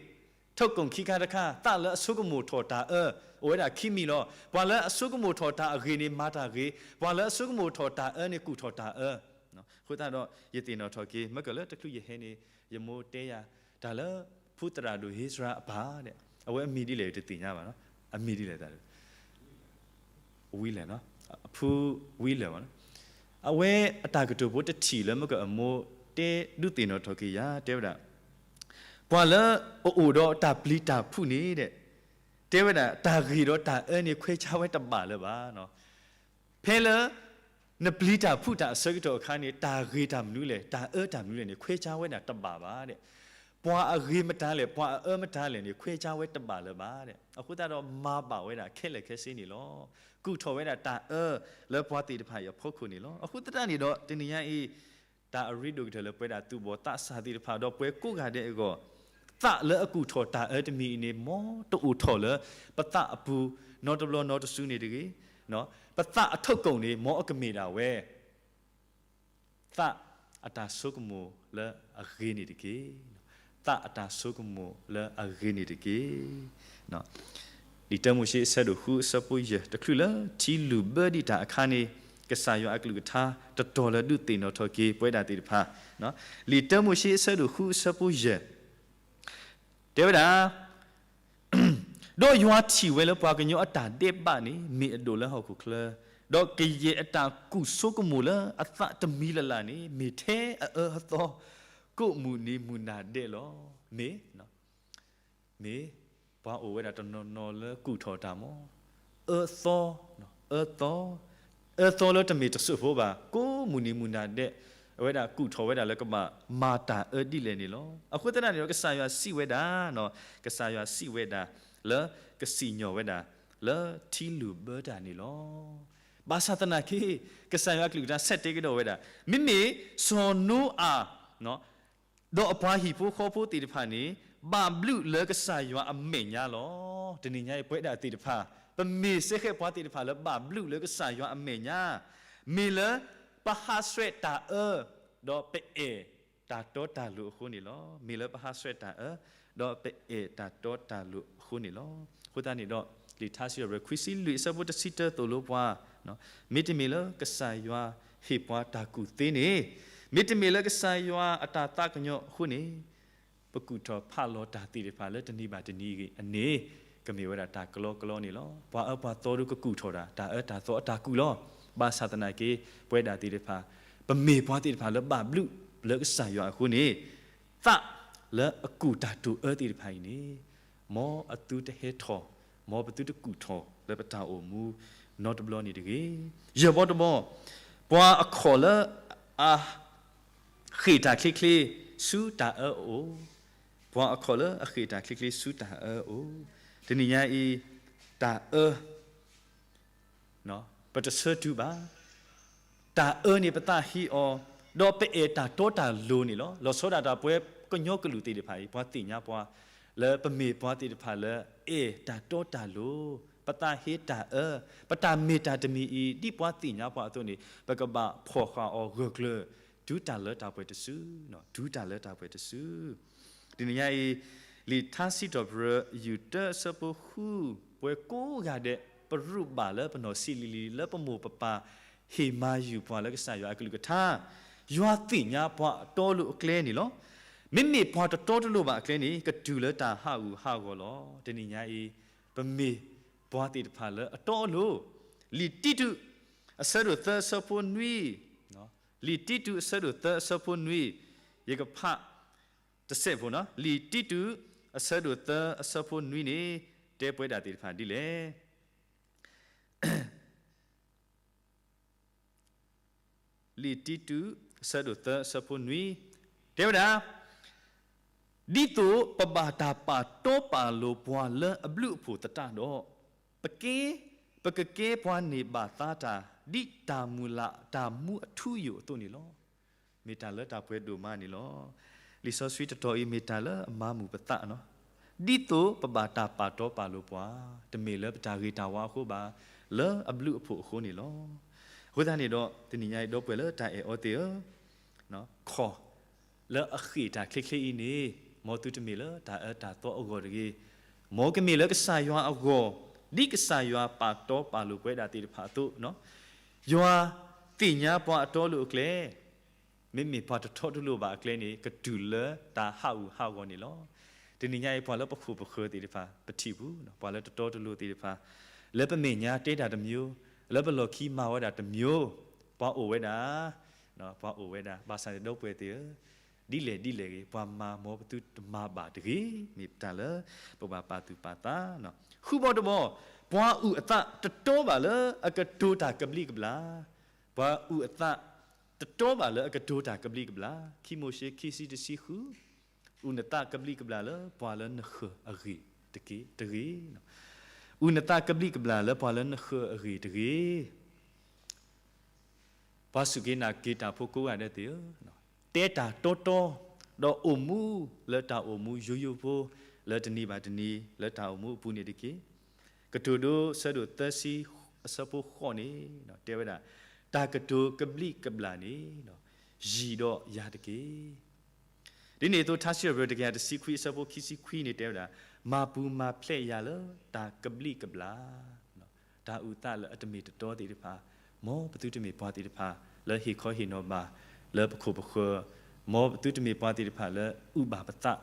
ထုတ်ကုန်ခံခါတခါ, သးလၢအဆိကမိၣ်ထီၣ်တၢ်အၢ, အိၣ်ဝဲဒၣ်ခံမံၤလီၤ. ပှၤလၢအဆိကမိၣ်ထီၣ်တၢ်အဂ့ၤန့ၣ် မၤတၢ်ဂ့ၤ, ပှၤလၢအဆိကမိၣ်ထီၣ်တၢ်အၢန့ၣ် ကူၣ်ထီၣ်တၢ်အၢ. အဃိသတးဒီး ယသ့ၣ်နီၣ်ထီၣ်က့ၤ မ့ၢ်ကလၢတချုးယဟဲန့ၣ် ယမိၢ်တဲယၤ တၢ်လၢ ဖုသရၣ်ဒိၣ်ဧ့စြၤအပၢ်ဒဲး အဝဲအမံၤဒ်လဲၣ်တသ့ၣ်ညါဘၣ်နီၤ, အမံၤဒ်လဲၣ်သး ဝံလဲၣ်နီၤ, ဖုဝံလဲၣ်ဘၣ်နီၤ, အဝဲအတၢ်ကတိၤဖိတထံၣ်လၢမ့ၢ်ကအမိၢ်တဲဒုးသ့ၣ်နီၣ်ထီၣ်က့ၤယၤ တဲဝဲဒၣ်, ပှၤလၢအအိၣ်ဒီးတၢ်ပျံၤတၢ်ဖုးန့ၣ်ဒဲး, တဲဝဲဒၣ် တၢ်ဂ့ၤဒီးတၢ်အၢန့ၣ် ခွဲခြားဝဲတဘၣ်လၢၤဘၣ်နီၤ. ဖဲလၢ နပျံၤတၢ်ဖုးတၢ်အဆၢကတီၢ်အခါန့ၣ် တၢ်ဂ့ၤတၢ်မနုၤလဲၣ် တၢ်အၢတၢ်မနုၤလဲၣ်န့ၣ် ခွဲခြားဝဲဒၣ်တဘၣ်ဘၣ်ဒဲး. ပှၤအဂ့ၤမတၤလဲၣ် ပှၤအအၢမတၤလဲၣ်န့ၣ် ခွဲခြားဝဲတဘၣ်လၢၤဘၣ်ဒဲး. အဃိသတးဒီးမၤဘၣ်ဝဲဒၣ်ခဲလၢာ်ခဲဆ့န့ၣ်လီၤ. ကူၣ်ထီၣ်ဝဲဒၣ်တၢ်အၢလၢပှၤသ့ၣ်တဖၣ်အံၤအဖီခိၣ်န့ၣ်လီၤ. အဃိသတးန့ၣ်ဒီး တနံၤညါအံၤ တၢ်အရ့ဒိၣ်ကတၢၢ်လၢပဝဲဒၣ်သူၣ်ဘီၣ်သးစၢ်သ့ၣ်တဖၣ် ဒီးပှၤကိးဂၤဒဲးအဂီၢ်, သးလၢအကူၣ်ထီၣ်တၢ်အၢတမံၤအံၤန့ၣ် မ်တအိၣ်ထီၣ်လၢပသးအပူၤ နီတဘျီနီတစုန့ၣ်တဂ့ၤ. ပသးအထုတ်ကုန်န့ၣ် မ်အကမ့ၢ်ဒၣ်ဝဲ သးအတၢ်ဆိကမိၣ်လၢအဂ့ၤန့ၣ်တက့ၢ်. သးအတၢ်ဆိကမိၣ်လၢအဂ့ၤန့ၣ်တက့ၢ်. လံာ်တၢမိၤၡ့အဆၢဒိၣ်ဃုအဆၢဖိယဲၢ် တချုးလၢထံလုၢ်ဘၢဒံးတၢ်အခါန့ၣ် ကစၢ်ယွၤအကလုၢ်ကထါတတီၤလၢဒုးသ့ၣ်နီၣ်ထီၣ်က့ၤပဝဲဒၣ်သ့ၣ်တဖၣ်, လံာ်တၢမိၤၡ့အဆၢဒိၣ်ဃုအဆၢဖိယဲၢ် တဲဝဲဒၣ် ဒီးယွၤထံၣ်ဝဲလၢပှၤကညီအတၢ်ဒဲးဘးန့ၣ် မ့ၢ်အဒိၣ်လၢဟီၣ်ခိၣ်ချၢ, ဒီးကယဲၢ်အတၢ်ကူၣ်ဆိကမိၣ်လၢအသးတမံၤလၢ်လၢ်န့ၣ် မ့ၢ်ထဲအအၢအသီ ကိးမုၢ်နံၤမုၢ်နၤဒဲးလီၤ. မ့ၢ် မ့ၢ်ပှၤအိၣ်ဝဲဒၣ်တနီၤနီၤလၢကူၣ်ထီၣ်တၢ်မး, အၢသီ, အၢသီ, အၢသီလၢတမ့ၢ်တစိၢ်ဖိဘၣ်, ကိးမုၢ်နံၤမုၢ်နၤဒဲး အဝဲဒၣ်ကူၣ်ထီၣ်ဝဲဒၣ်လၢကဘၣ်မၤတၢ်အၢဒ်လဲၣ်န့ၣ်လီၤ. အဃိသတးန့ၣ်ဒီး ကစၢ်ယွၤစံးဝဲဒၣ်, ကစၢ်ယွၤစံးဝဲဒၣ် လၢကစံၣ်ညီၣ်ဝဲဒၣ် လၢထံလုၢ်ဘၢတၢ်န့ၣ်လီၤ. ဘၣ်ဆၣ်သနာ်က့ ကစၢ်ယွၤအကလုၢ်ကထါဆဲးတဲကဒီးဝဲဒၣ်, မ့မ့ၢ်စီၤနိအၤ ဒီးအပှၤဟံၣ်ဖိဃီဖိသ့ၣ်တဖၣ်န့ၣ် ဘၣ်ဘျုးလၢကစၢ်ယွၤအမဲာ်ညါလီၤ. တနံၤညါအံၤ ပဝဲဒၣ်သ့ၣ်တဖၣ် ပမ့ၢ်စ့ၢ်ကီးပှၤသ့ၣ်တဖၣ်လၢဘၣ်ဘျုးလၢကစၢ်ယွၤအမဲာ်ညါ, မ့ၢ်လၢပဟးဆှဲးတၢ်အၢ ဒီးပအဲၣ်တၢ်တီတၢ်လိၤအဃိန့ၣ်လီၤ. မ့ၢ်လၢပဟးဆှဲးတၢ်အၢ ဒီးပအဲၣ်တၢ်တီတၢ်လိၤအဃိန့ၣ်လီၤ. အဃိသတးန့ၣ်ဒီး လံာ်ထါစံးထီၣ်ပတြၢၤ ခွံဆံလွံၢ် အဆၢဖိတဆံတၢ သိၣ်လိပှၤ, မ့တမ့ၢ်လၢကစၢ်ယွၤဟ့ၣ်ပှၤတၢ်ကူၣ်သ့န့ၣ်, မ့တမ့ၢ်လၢကစၢ်ယွၤအတၢ်သးကညီၤအဃိန့ၣ်, ပကူၣ်ထီၣ်ဖးလီၤတၢ်သ့ၣ်တဖၣ်လၢတနံၤဘၣ်တနံၤအဂ့ၢ်အန့ၣ်, ကမ့ၢ်ဝဲဒၣ်တၢ်ကလီကလီန့ၣ်လီၤ. ပှၤအၢပှၤသီဒုကကူၣ်ထီၣ်တၢ်, တၢ်အၢတၢ်သီအတၢ်ကူၣ်လီၤ. ဘၣ်ဆၣ်သနာ်က့ ပဝဲဒၣ်သ့ၣ်တဖၣ် ပမ့ၢ်ပှၤသ့ၣ်တဖၣ်လၢဘၣ်ဘျုးလၢကစၢ်ယွၤအဃိန့ၣ်, သးလၢအကူၣ်တၢ်တိာ်အၢသ့ၣ်တဖၣ်အံၤန့ၣ်, မ်အသုတဟဲထီၣ်, မ်ပသုတကူၣ်ထီၣ်လၢပတၢ်အိၣ်မူနီတဘျီန့ၣ်တဂ့ၤ. ယဲၢ်ဘီတဘီ, ပှၤအခီၣ်လၢအ ဃ့ၢ်တၢ်ချ့ချ့ဆူတၢ်အၢအအိၣ်, ပှၤအခီၣ်လၢအဃ့ၢ်တၢ်ချ့ချ့ဆူတၢ်အၢအအိၣ်, တနံၤညါအံၤ တၢ်အၢ ပတဆၢတုၤဘၣ်. တၢ်အၢန့ၣ်ပသးဟ့အီၤ, ဒီးပအဲၣ်တၢ်တီတၢ်လိၤန့ၣ်လီၤ. လီၤဆီဒၣ်တၢ်ပဝဲကညီကလုာ်သ့ၣ်တဖၣ်အံၤ ပှၤသ့ၣ်ညါပှၤ လၢပမ့ၢ်ပှၤသ့ၣ်တဖၣ်လၢအဲၣ်တၢ်တီတၢ်လိၤ, ပသးဟ့တၢ်အၢ, ပတၢ်မ့ၢ်တၢ်တမံၤအံၤ ဒ်ပှၤသ့ၣ်ညါပှၤအသိးန့ၣ် ပကဘၣ်ဖီၣ်ဃာ်အီၤဂၢၢ်ကျၢၤ တုၤတၢ်လၢတၢ်ပှဲၤတစု, တုၤတၢ်လၢတၢ်ပှဲၤတစု. တနံၤညါအံၤ လံာ်ထါစံးထီၣ်ပတြၢၤ ယူၢ်တၢအဆၢဖိဃု, ပဝဲကိးဂၤဒဲး ပရူးဘၣ်လၢပနီၢ်ဆံးလံၤလံၤ လၢပမိၢ်ပပၢ်ဟ့ၣ်မၤယုၤပှၤလၢကစၢ်ယွၤအကလုၢ်ကထါ, ယွၤသ့ၣ်ညါပှၤအတီအလိၤအကျဲန့ၣ်လီၤ. မ့မ့ၢ်ပှၤတတီတလိၤဘၣ်အကျဲန့ၣ် ကတုၤလၢတၢ်ဟးဂူာ်ဟးဂီၤလီၤ. တနံၤညါအံၤ ပမ့ၢ်ပှၤသ့ၣ်တဖၣ်လၢအတီအလိၤ, လံာ်တံတူး အဆၢဒိၣ်သၢအဆၢဖိနွံ, လံာ်တံတူးအဆၢဒိၣ်သၢအဆၢဖိနွံ, ယကဖးတစဲးဖိနီၤ, လံာ်တံတူးအဆၢဒိၣ်သၢအဆၢဖိနွံန့ၣ် တဲပဝဲဒၣ်သ့ၣ်တဖၣ်ဒ်လဲၣ်. လံာ်တံတူး အဆၢဒိၣ်သၢ အဆၢဖိနွံ တဲဝဲဒၣ်, ဒ်သိးပဘၣ်တၢ်ပာ်တီပာ်လိၤပှၤလၢအဘျုးအဖှိၣ်သတးဒီး, ပကဲ, ပကကဲပှၤန့ၢ်ဘၣ်သါတၢ် ဒ်တၢ်မုၢ်လၢ်တၢ်မူအထူအယိာ်အသိးန့ၣ်လီၤ. မ့ၢ်တၢ်လၢတၢ်ပှဲၤဒိၣ်မးန့ၣ်လီၤ. လံာ်စီဆှံတတီၤအံၤ မ့ၢ်တၢ်လၢအမၤမုာ်ပသးနီၤ, ဒ်သိးပဘၣ်တၢ်ပာ်တီပာ်လိၤပှၤ, တမ့ၢ်လၢပတၢ်ဂ့ၤတၢ်ဝါအဃိဘၣ်, လၢအဘျုးအဖှိၣ်အဃိန့ၣ်လီၤ. အဃိသတးန့ၣ်ဒီး တနံၤညါအံၤ ဒီပုၢ်ဝဲၢ်လၢတၢ်အဲၣ်အီၤသ့ၣ်ဧၢ, ခီၣ်လၢအဃ့ၢ်တၢ်ချ့ချ့အံၤန့ၣ်, မ်သုတမ့ၢ်လၢတၢ်အၢတၢ်သီအဂီၢ်တဂ့ၤ, မ်ကမ့ၢ်လၢကစၢ်ယွၤအဂီၢ်, ဒ်ကစၢ်ယွၤပာ်တီပာ်လိၤပဝဲဒၣ်သ့ၣ်တဖၣ်အသိး, ယွၤသ့ၣ်ညါပှၤအတီအလိၤအကျဲ, မ့မ့ၢ်ပှၤတတီတလိၤဘၣ်အကျဲန့ၣ် ကတုၤလၢတၢ်ဟးဂူာ်ဟးဂီၤန့ၣ်လီၤ. တနံၤညါအံၤ ပှၤလၢပခိၣ်ပဃၢၤသ့ၣ်တဖၣ် ပထံၣ်ပူၤ, ပှၤလၢတတီတလိၤသ့ၣ်တဖၣ်, လၢပမဲာ်ညါတဲတၢ်တမျိုး, လၢပလီၢ်ခံမၤဝဲဒၣ်တမျိုး, ပှၤအိၣ်ဝဲဒၣ်, ပှၤအိၣ်ဝဲဒၣ်, ဘၣ်ဆၣ်န့ၣ်ဒီပုၢ်ဝဲၢ်သ့ၣ်ဧၢ, ဒ်လဲၣ်ဒ်လဲၣ်ဂ့ၤ ပှၤမၤမ်ပသုတမၤဘၣ်တဂ့ၤ, မ့ၢ်တၢ်လၢပကဘၣ်ပာ်သူၣ်ပာ်သး. ဃုဘီတဘီ, ပှၤအုၣ်အသးတတီဘၣ်လၢအကတိၤတၢ်ကဘျံးကဘျၣ်, ပှၤအုၣ်အသးတတီဘၣ်လၢအကတိၤတၢ်ကဘျံးကဘျၣ်, ခံမိၤၡ့ ခံဆံ တဆံဃု, အုၣ်နသးကဘျံးကဘျၣ်လၢပှၤလၢနဃၢၤအဂ့ၢ်တဂ့ၤ, အုၣ်နသးကဘျံးကဘျၣ်လၢပှၤလၢနဃၢၤအဂ့ၢ်တဂ့ၤ. ပှၤစူၢ်က့ၤနာ်က့ၤတၢ်ဖိကိးဂၤဒဲးသ့ၣ်ဧၢ, တဲတၢ်တီတီ, ဒီးအိၣ်မူလၢတၢ်အိၣ်မူယိယိဖိ, လၢတနံၤဘၣ်တနံၤ လၢတၢ်အိၣ်မူအပူၤန့ၣ်တက့ၢ်. ကတိၤဒိ အဆၢဒိၣ်သၢဆံ အဆၢဖိဃိးန့ၣ် တဲဝဲဒၣ်, တၢ်ကတိၤကဘျံးကဘျၣ်န့ၣ် ယံၤဒီးယၤတက့ၢ်. ဒ်န့ၣ်အသိး ထါစံးထီၣ်ပတြၢၤ တကယၤတဆံခွံ အဆၢဖိခံဆံခွံန့ၣ် တဲဝဲဒၣ်, မၤပူၤမၤဖျဲးယၤလၢတၢ်ကဘျံးကဘျၣ်, တၢ်အုၣ်သးလၢအတမ့ၢ်တတီသ့ၣ်တဖၣ်, မ်ပသုတမ့ၢ်ပှၤသ့ၣ်တဖၣ် လၢဟ့ၣ်ခီဟ့ၣ်နီၤဘၣ်လၢပခိၣ်ပဃၢၤ, မ်ပသုတမ့ၢ်ပှၤသ့ၣ်တဖၣ်လၢအုၣ်ဘၣ်ပသး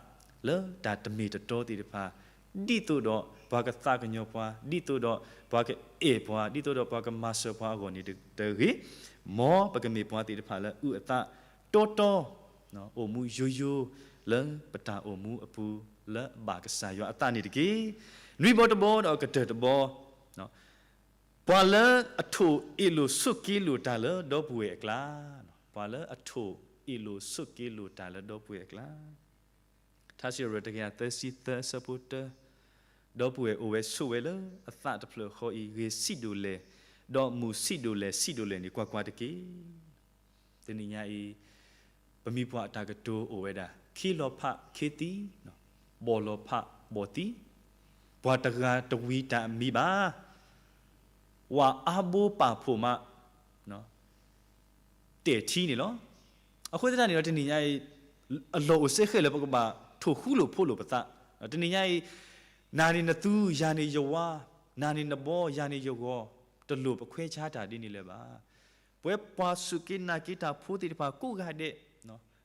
လၢတၢ်တမ့ၢ်တတီသ့ၣ်တဖၣ်, ဒ်သိးဒီးပှၤကသးကညီၤပှၤ, ဒ်သိးဒီးပှၤကအဲၣ်ပှၤ, ဒ်သိးဒီးပှၤကမၤစၢၤပှၤအဂီၢ်န့ၣ်တဂ့ၤ, မ်ပကမ့ၢ်ပှၤသ့ၣ်တဖၣ်လၢအုၣ်အသးတီတီ, အိၣ်မူယိယိ လၢပတၢ်အိၣ်မူအပူၤ လၢအဘၣ်ကစၢ်ယွၤအသးန့ၣ်တက့ၢ်. နွံဘီတဘီဒီးကတၢၢ်တဘီ, ပှၤလၢအထိၣ်အ့ၣ်လိာ်ဆိးက့လိာ်တၢ်လၢဒီပုၢ်ဝဲၢ်အကျါ, ပှၤလၢအထိၣ်အ့ၣ်လိာ်ဆိးက့လိာ်တၢ်လၢဒီပုၢ်ဝဲၢ်အကျါ, ထါစံးထီၣ်ပတြၢၤတကယၤသၢဆံသၢအဆၢဖိတၢ, ဒီပုၢ်ဝဲၢ်အိၣ်ဝဲဆိးဝဲလၢအသးတဖျၢၣ်ဃီအံၤ ဂ့ၤဆံးဒိၣ်လဲၣ်, ဒီးမုာ်ဆံးဒိၣ်လဲၣ်ဆံးဒိၣ်လဲၣ်န့ၣ် ကွၢ်ကွၢ်တက့ၢ်. တနံၤညါအံၤ ပမိၢ်ပှၢ်အတၢ်ကတိၤအိၣ်ဝဲဒၣ် ခ့လီၤဖးခ့သံ, ဘီၣ်လီၤဖးဘီၣ်သံ, ပှၤတဂၤတဝံၤတၢ်အမံၤဘၣ်, ဝၤအါဘိပာ်ဖှိၣ်မး တဲာ်ထံန့ၣ်လီၤ. အဃိသတးန့ၣ်ဒီး တနံၤညါအံၤ အလီၢ်အိၣ်စ့ၢ်ကီးလၢပကဘၣ်ထိၣ်ဃူလိာ်ဖိးလိာ်ပသး, တနံၤညါအံၤ နၤန့ၣ်နသူ ယၤန့ၣ်ယဝါ, နၤန့ၣ်နဘီ ယၤန့ၣ်ယဂီၤ, တလိၣ်ပခွဲးဆါတၢ်ဒ်န့ၣ်လၢၤဘၣ်. ပဝဲပှၤစူၢ်က့ၤနာ်က့ၤတၢ်ဖိသ့ၣ်တဖၣ်ကိးဂၤဒဲး,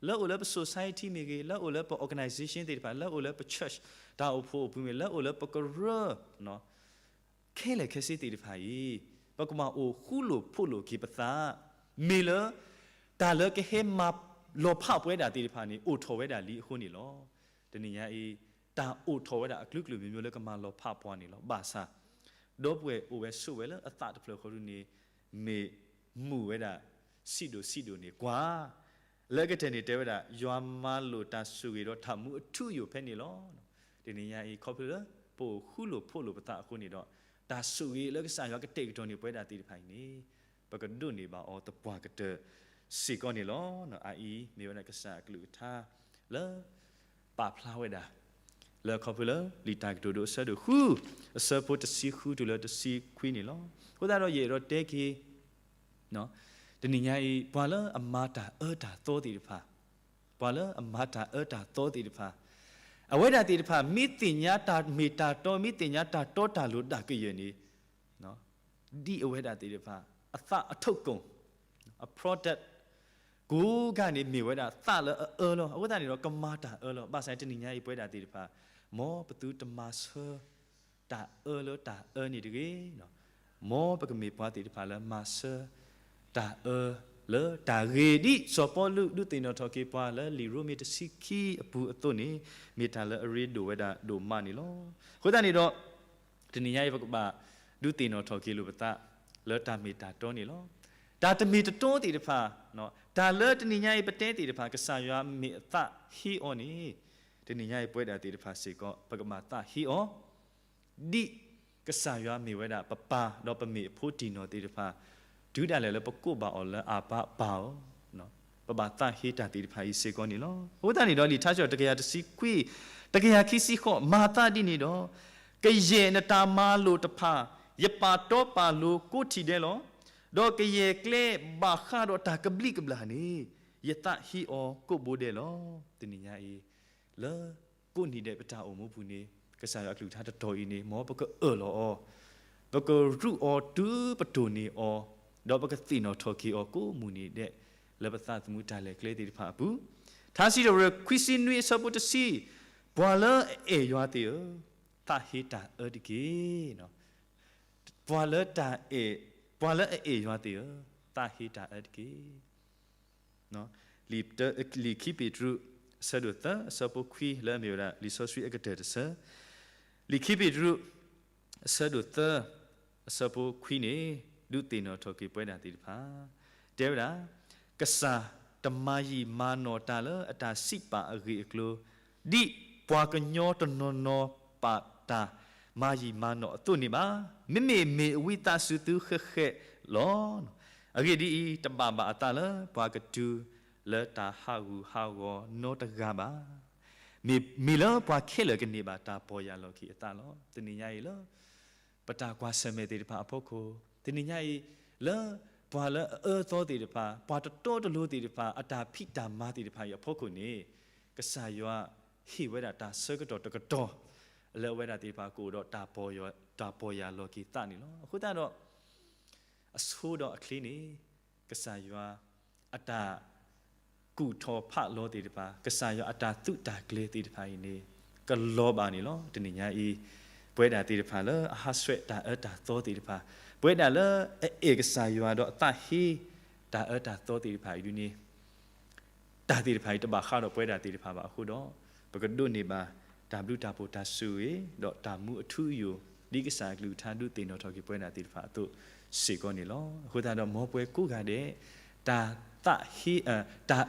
လၢအိၣ်လၢပ society မ့ၢ်ဂ့ၤ, လၢအိၣ်လၢပ organization သ့ၣ်တဖၣ်, လၢအိၣ်လၢပ church တၢ်အိၣ်ဖှိၣ်အိၣ်ပူၤမ့ၢ်, လၢအိၣ်လၢပကရၢ ခဲလၢာ်ခဲဆ့သ့ၣ်တဖၣ်အံၤ ပကဘၣ်အိၣ်ဃူလိာ်ဖိးလိာ်က့ၤပသး, မ့ၢ်လၢ တၢ်လၢကဟဲမၤလီၤဖးပဝဲဒၣ်သ့ၣ်တဖၣ်န့ၣ် အိၣ်ထီၣ်ဝဲဒၣ်လံအဃိန့ၣ်လီၤ. တနံၤညါအံၤ တၢ်အိၣ်ထီၣ်ဝဲဒၣ်အကလုာ်ကလုာ်မံၤမံၤလၢကမၤလီၤဖးပှၤန့ၣ်လီၤ. ဘၣ်ဆၣ် ဒီပုၢ်ဝဲၢ်အိၣ်ဝဲဆိးဝဲလၢအသးတဖျၢၣ်ဃီဒုန့ၣ် မ့ၢ်မုာ်ဝဲဒၣ် ဆံးဒိၣ်ဆံးဒိၣ်န့ၣ် ကွၢ် လၢကတၢၢ်န့ၣ်တဲဝဲဒၣ် ယွၤမၤလိာ်တၢ်ဆိၣ်ဂ့ၤဒီးတၢ်မူအထူအယိာ်ဖဲန့ၣ်လီၤ. တနံၤညါအံၤ ခီဖျိလၢ ပအိၣ်ဃူလိာ်ဖိးလိာ်ပသးအဃိန့ၣ်ဒီး တၢ်ဆိၣ်ဂ့ၤလၢကစၢ်ယွၤကတဲာ်ကတီၤန့ၢ်ပဝဲဒၣ်သ့ၣ်တဖၣ်အံၤန့ၣ် ပကဒိးန့ၢ်ဘၣ်အီၤသပှၢ်ကတၢၢ်စ့ၢ်ကီးန့ၣ်လီၤ. အအံၤမ့ၢ်ဝဲဒၣ်ကစၢ်အကလုၢ်ကထါလၢ ပာ်ဖျါဝဲဒၣ် လၢခီဖျိလၢလံာ်တၢ်ကတိၤဒိအဆၢဒိၣ်ဃု အဆၢဖိတဆံဃုတုၤလၢတဆံခွံန့ၣ်လီၤ. အဃိသတးဒီးယအဲၣ်ဒိးတဲက့ၤ တနံၤညါအံၤ ပှၤလၢအမၤတၢ်အၢတၢ်သီသ့ၣ်တဖၣ်, ပှၤလၢအမၤတၢ်အၢတၢ်သီသ့ၣ်တဖၣ်, အဝဲဒၣ်သ့ၣ်တဖၣ် မ့ၢ်သ့ၣ်ညါတၢ်မ့ၢ်တၢ်တီ, မ့ၢ်သ့ၣ်ညါတၢ်တီတၢ်လိၤဒၣ်ကယဲၢ်န့ၣ် ဒ်အဝဲဒၣ်သ့ၣ်တဖၣ် အသးအထိၣ်ကိၣ် အ product ကိးဂၤန့ၣ်မ့ၢ်ဝဲဒၣ်သးလၢအအၢလီၤ. အဃိသတးန့ၣ်ဒီး ကမၤတၢ်အၢလီၤ. ဘၣ်ဆၣ်တနံၤညါအံၤ ပဝဲဒၣ်သ့ၣ်တဖၣ် မ်ပသုတမၤဆၢ တၢ်အၢလၢတၢ်အၢန့ၣ်တဂ့ၤ, မ်ပကမ့ၢ်ပှၤသ့ၣ်တဖၣ်လၢမၤဆၢ တၢ်အၢလၢတၢ်ဂ့ၤ ဒ်စီၤပီလူးဒုးသ့ၣ်နီၣ်ထီၣ်က့ၤပှၤလၢလံာ်ရိမ့ၤတဆံခံအပူၤအသိးန့ၣ် မ့ၢ်တၢ်လၢအရ့ဒိၣ်ဝဲဒၣ်ဒိၣ်မးန့ၣ်လီၤ. အဃိသတးန့ၣ်ဒီး တနံၤညါအံၤ ပကဘၣ်ဒုးသ့ၣ်နီၣ်ထီၣ်က့ၤလိာ်ပသး လၢတၢ်မ့ၢ်တၢ်တီန့ၣ်လီၤ. တၢ်တမ့ၢ်တတီသ့ၣ်တဖၣ်, တၢ်လၢတနံၤညါအံၤပတဲသ့ၣ်တဖၣ် ကစၢ်ယွၤမ့ၢ်အသးဟ့အီၤန့ၣ်, တနံၤညါအံၤပဝဲဒၣ်သ့ၣ်တဖၣ်စ့ၢ်ကီး ပကဘၣ်သးဟ့အီၤ ဒ်ကစၢ်ယွၤမ့ၢ်ဝဲဒၣ်ပပၢ် ဒီးပမ့ၢ်အဖိတံၢ်နီၢ်သ့ၣ်တဖၣ်, တုၤဒၣ်လဲာ်လၢပကိးဘၣ်အီၤလၢအဘၣ်ပၢ်ဧၢ, ပဘၣ်သးဟ့တၢ်သ့ၣ်တဖၣ်အံၤစ့ၢ်ကီးန့ၣ်လီၤ. အဃိသတးန့ၣ်ဒီး လံာ်ထါစံးထီၣ်တကယၤတဆံခွံ, တကယၤခံဆံဃိး, မၤသးဒ်န့ၣ်ဒီး, ကယဲၢ်နတၢ်မၤလိာ်တဖၣ် ယပာ်တီပာ်လိၤကိးထံၣ်ဒဲးလီၤ. ဒီးကယဲၢ်ကျဲဘၣ်ဃးဒီးတၢ်ကဘျံးကဘျၣ်န့ၣ် ယသးဟ့အီၤကိးဘိဒဲးလီၤ. တနံၤညါအံၤ လၢကိးနံၤဒဲးပတၢ်အိၣ်မူပူၤန့ၣ် ကစၢ်ယွၤအကလုၢ်ကထါတတီၤအံၤန့ၣ် မ်ပကအၢၣ်လီၤအီၤ, ပကရူးအီၤတုၤပတိၢ်န့ၢ်အီၤ, ဒီးပကသ့ၣ်နီၣ်ထီၣ်က့ၤအီၤကိးမုၢ်နံၤဒဲး လၢပသးသမူတၢ်လဲၤကျဲသ့ၣ်တဖၣ်အပူၤ, ထါစံးထီၣ်ပတြၢၤခွံဆံနွံအဆၢဖိတဆံ, ပှၤလၢအအဲၣ်ယွၤသ့ၣ်ဧၢ, သးဟ့တၢ်အၢတက့ၢ်. ပှၤလၢတၢ်အဲၣ်, ပှၤလၢအအဲၣ်ယွၤသ့ၣ်ဧၢ, သးဟ့တၢ်အၢတက့ၢ်. လံာ်ခံပ့းတရူး အဆၢဒိၣ်သၢ အဆၢဖိခွံ လၢအမ့ၢ်ဝဲဒၣ်လံာ်စီဆှံအကတၢၢ်တဆၢ, လံာ်ခံပ့းတရူး အဆၢဒိၣ်သၢ အဆၢဖိခွံန့ၣ် ဒုးသ့ၣ်နီၣ်ထီၣ်က့ၤပဝဲဒၣ်သ့ၣ်တဖၣ်, တဲဝဲဒၣ်, ကစၢ်တမၤယံာ်မၤနီၢ်တၢ်လၢအတၢ်စံးပာ်အဂ့ၢ်အကျိၤ, ဒ်ပှၤကညီတနီၤနီၤပာ်တၢ်မၤယံာ်မၤနီၢ်အသိးန့ၣ်ဘၣ်. မ့မ့ၢ်မ့ၢ်အဝံသးစူၤသုဃဲးဃဲးလီၤ. အဂ့ၢ်ဒ်အံၤ, တဘၣ်ဘၣ်အသးလၢပှၤကတုၤလၢတၢ်ဟးဂူာ်ဟးဂီၤနီတဂၤဘၣ်. မ့ၢ်မ့ၢ်လၢပှၤခဲလၢာ်ကန့ၢ်ဘၣ်တၢ်ပီၢ်ယၢ်လီၤက့ၤအသးလီၤ. တနံၤညါအံၤလၢ ပတၢ်ကွၢ်ဆၢၣ်မဲာ်သ့ၣ်တဖၣ်အဖီခိၣ်, တနံၤညါအံၤ လၢပှၤလၢအအၢအသီသ့ၣ်တဖၣ်, ပှၤတတီတလိၤသ့ၣ်တဖၣ် အတၢ်ဖံးတၢ်မၤသ့ၣ်တဖၣ်အံၤအဖီခိၣ်န့ၣ်, ကစၢ်ယွၤဟ့ၣ်ဝဲဒၣ်တၢ်ဆၢကတီၢ်တကတီၢ် လၢအဝဲဒၣ်သ့ၣ်တဖၣ်ကအိၣ်ဒီးတၢ်ပီၢ်ယၢ်, တၢ်ပီၢ်ယၢ်လီၤက့ၤသးန့ၣ်လီၤ. အဃိသတးဒီး အဆိဒီးအချ့န့ၣ် ကစၢ်ယွၤအတၢ်ကူၣ်ထီၣ်ဖးလီၤသ့ၣ်တဖၣ်, ကစၢ်ယွၤအတၢ်သုးတၢ်ကျဲၤသ့ၣ်တဖၣ်အံၤန့ၣ် ကလီၤဘၣ်န့ၣ်လီၤ. တနံၤညါအံၤ ပဝဲဒၣ်သ့ၣ်တဖၣ်လၢအဟးဆှဲးတၢ်အၢတၢ်သီသ့ၣ်တဖၣ်, ပဝဲဒၣ်လၢအအဲၣ်ကစၢ်ယွၤဒီးအသးဟ့တၢ်အၢတၢ်သီသ့ၣ်တဖၣ်အံၤဒ်န့ၣ် တၢ်သ့ၣ်တဖၣ်အံၤတဘၣ်ဃးဒီးပဝဲဒၣ်သ့ၣ်တဖၣ်ဘၣ်အဃိဒီး, ပကဒိးန့ၢ်ဘၣ်တၢ်ဘျုးတၢ်ဖှိၣ်တၢ်ဆိၣ်ဂ့ၤ ဒီးတၢ်မူအထူအယိာ် ဒ်ကစၢ်အကလုၢ်ကထါဒုးသ့ၣ်နီၣ်ထီၣ်က့ၤပဝဲဒၣ်သ့ၣ်တဖၣ်အသိးစ့ၢ်ကီးန့ၣ်လီၤ. အဃိသတးဒီး မ်ပဝဲကိးဂၤဒဲး တၢ်သးဟ့ တၢ်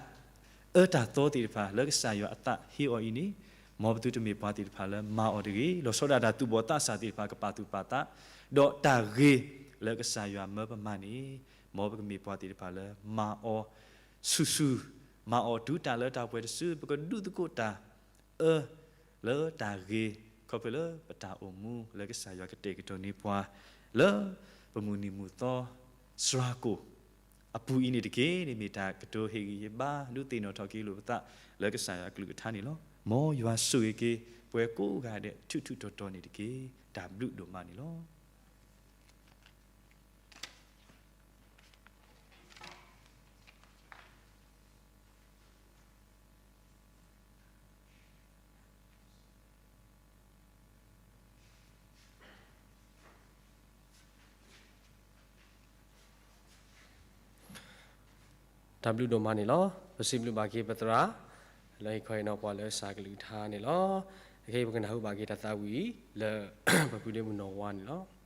အၢတၢ်သီသ့ၣ်တဖၣ်လၢကစၢ်ယွၤအသးဟ့အီၤအံၤန့ၣ်, မ်ပသုတမ့ၢ်ပှၤသ့ၣ်တဖၣ်လၢမၤအီၤတဂ့ၤ. လီၤဆီဒၣ်တၢ်သူၣ်ဘီၣ်သးစၢ်သ့ၣ်တဖၣ်ကပာ်သူၣ်ပာ်သး, ဒီးတၢ်ဂ့ၤလၢကစၢ်ယွၤမၢပမၤန့ၣ်, မ်ပကမ့ၢ်ပှၤသ့ၣ်တဖၣ်လၢမၤအီၤဆူၣ်ဆူၣ်, မၤအီၤတုၤတၢ်လၢတၢ်ပှဲၤတစု, ပကဒုးသကိးတၢ်အၢ လၢတၢ်ဂ့ၤ, ခီဖျိလၢပတၢ်အိၣ်မူလၢကစၢ်ယွၤကတဲာ်ကတီၤန့ၢ်ပှၤ လၢပမုၢ်နံၤမုၢ်သီစှၤကိၣ်အပူၤအံၤန့ၣ်တက့ၢ်. န့ၣ်မ့ၢ်တၢ်ကတိၤဟ့ၣ်ဂံၢ်ဟ့ၣ်ဘါ ဒုးသ့ၣ်နီၣ်ထီၣ်က့ၤလိာ်ပသးလၢကစၢ်ယွၤအကလုၢ်ကထါန့ၣ်လီၤ. မ်ယွၤဆိၣ်ဂ့ၤက့ၤပဝဲကိးဂၤဒဲး ထူးထူးတီၤတီၤန့ၣ်တက့ၢ်. တၢ်ဘျုးဒိၣ်မးန့ၣ်လီၤ. တၢ်ဘျုးဒိၣ်မးန့ၣ်လီၤ. ပစံးဘျုးဘၣ်က့ၤပသရၣ် လၢဟ့ၣ်ခီဟ့ၣ်နီၤပှၤလၢကစၢ်ကလုၢ်ကထါန့ၣ်လီၤ. အခဲအံၤပကနၢ်ဟူဘၣ်က့ၤတၢ်သးဝံၣ်လၢ ပပုၢ်ဒ့မုၣ်နီၢ်ဝါန့ၣ်လီၤ.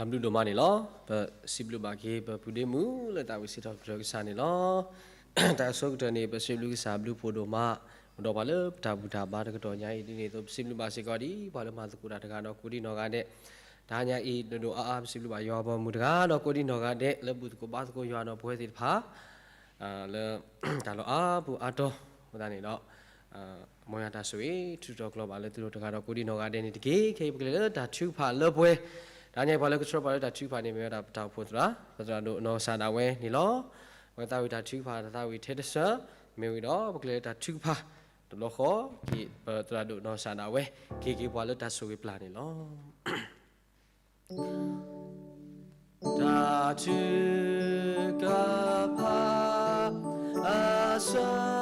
တၢ်ဘျုးဒိၣ်မးန့ၣ်လီၤ. ပစံးဘျုးဘၣ်က့ၤ ပပုၢ်ဒ့မုၣ်လၢသးဝံၣ်စံးထီၣ်ပတြၢၤကစၢ်န့ၣ်လီၤ. တၢ်ဆိကတၢၢ်န့ၣ် ပစံးဘျုးကစၢ်ဘျုးဖှိၣ်ဒိၣ်မး, အိၣ်ဒီးပှၤလၢပတၢ်ဘူၣ်တၢ်ဘါတကတီၢ်ညါအံၤ ဒ်န့ၣ်အသိး ပစံးဘျုးဘၣ်စ့ၢ်ကီးဒ် ပှၤလၢမၤသကိးတၢ်တဂၤဒီးကိးဒံနီၢ်ဂၤဒဲး, တဟါညါအံၤ ဒိၣ်ဒိၣ်အါအါ ပစံးဘျုးဘၣ်ယွၤအဘီအမုၢ်တဂၤဒီးကိးဒံနီၢ်ဂၤဒဲး လၢဘူၣ်သကိးဘါသကိးယွၤဒီးပဝဲသ့ၣ်တဖၣ် လၢ တၢ်လီၢ်အါပူၤအါတီၤ အဃိသတးန့ၣ်ဒီး မ်ယွၤတၢ်ဆိၣ်ဂ့ၤ ထုးထီၣ်ကျီၤဘၣ်လၢသုတဂၤဒီးကိးဒံနီၢ်ဂၤဒဲးန့ၣ်တက့ၢ်. ခဲအံၤပကလဲၤလၢတၢ်ထုကဖၣ်လၢပှဲၤ, တဟါညါအံၤပှၤလၢကဆှၢပှၤလၢတၢ်ထုကဖၣ်န့ၣ် မ့ၢ်ဝဲဒၣ်ပတၢ်အိၣ်ဖှိၣ်သရၣ်, ပသရၣ်ဒိၣ်နီၢ်ကစၢ်ဒၣ်ဝဲန့ၣ်လီၤ. ပသးဝံၣ်တၢ်ထုကဖၣ် တၢ်သးဝံၣ်ထဲတစၢၤ, မ့ၢ်ဝံၤဒီး ပကလဲၤလၢတၢ်ထုကဖၣ်တဘျီဃီ က့ၤပသရၣ်ဒိၣ်နီၢ်ကစၢ်ဒၣ်ဝဲ က့ၤက့ၤပှၤလၢတၢ်ဆိၣ်ဂ့ၤပျၢ်န့ၣ်လီၤ. တၢ်ထုကဖၣ် အဆၢ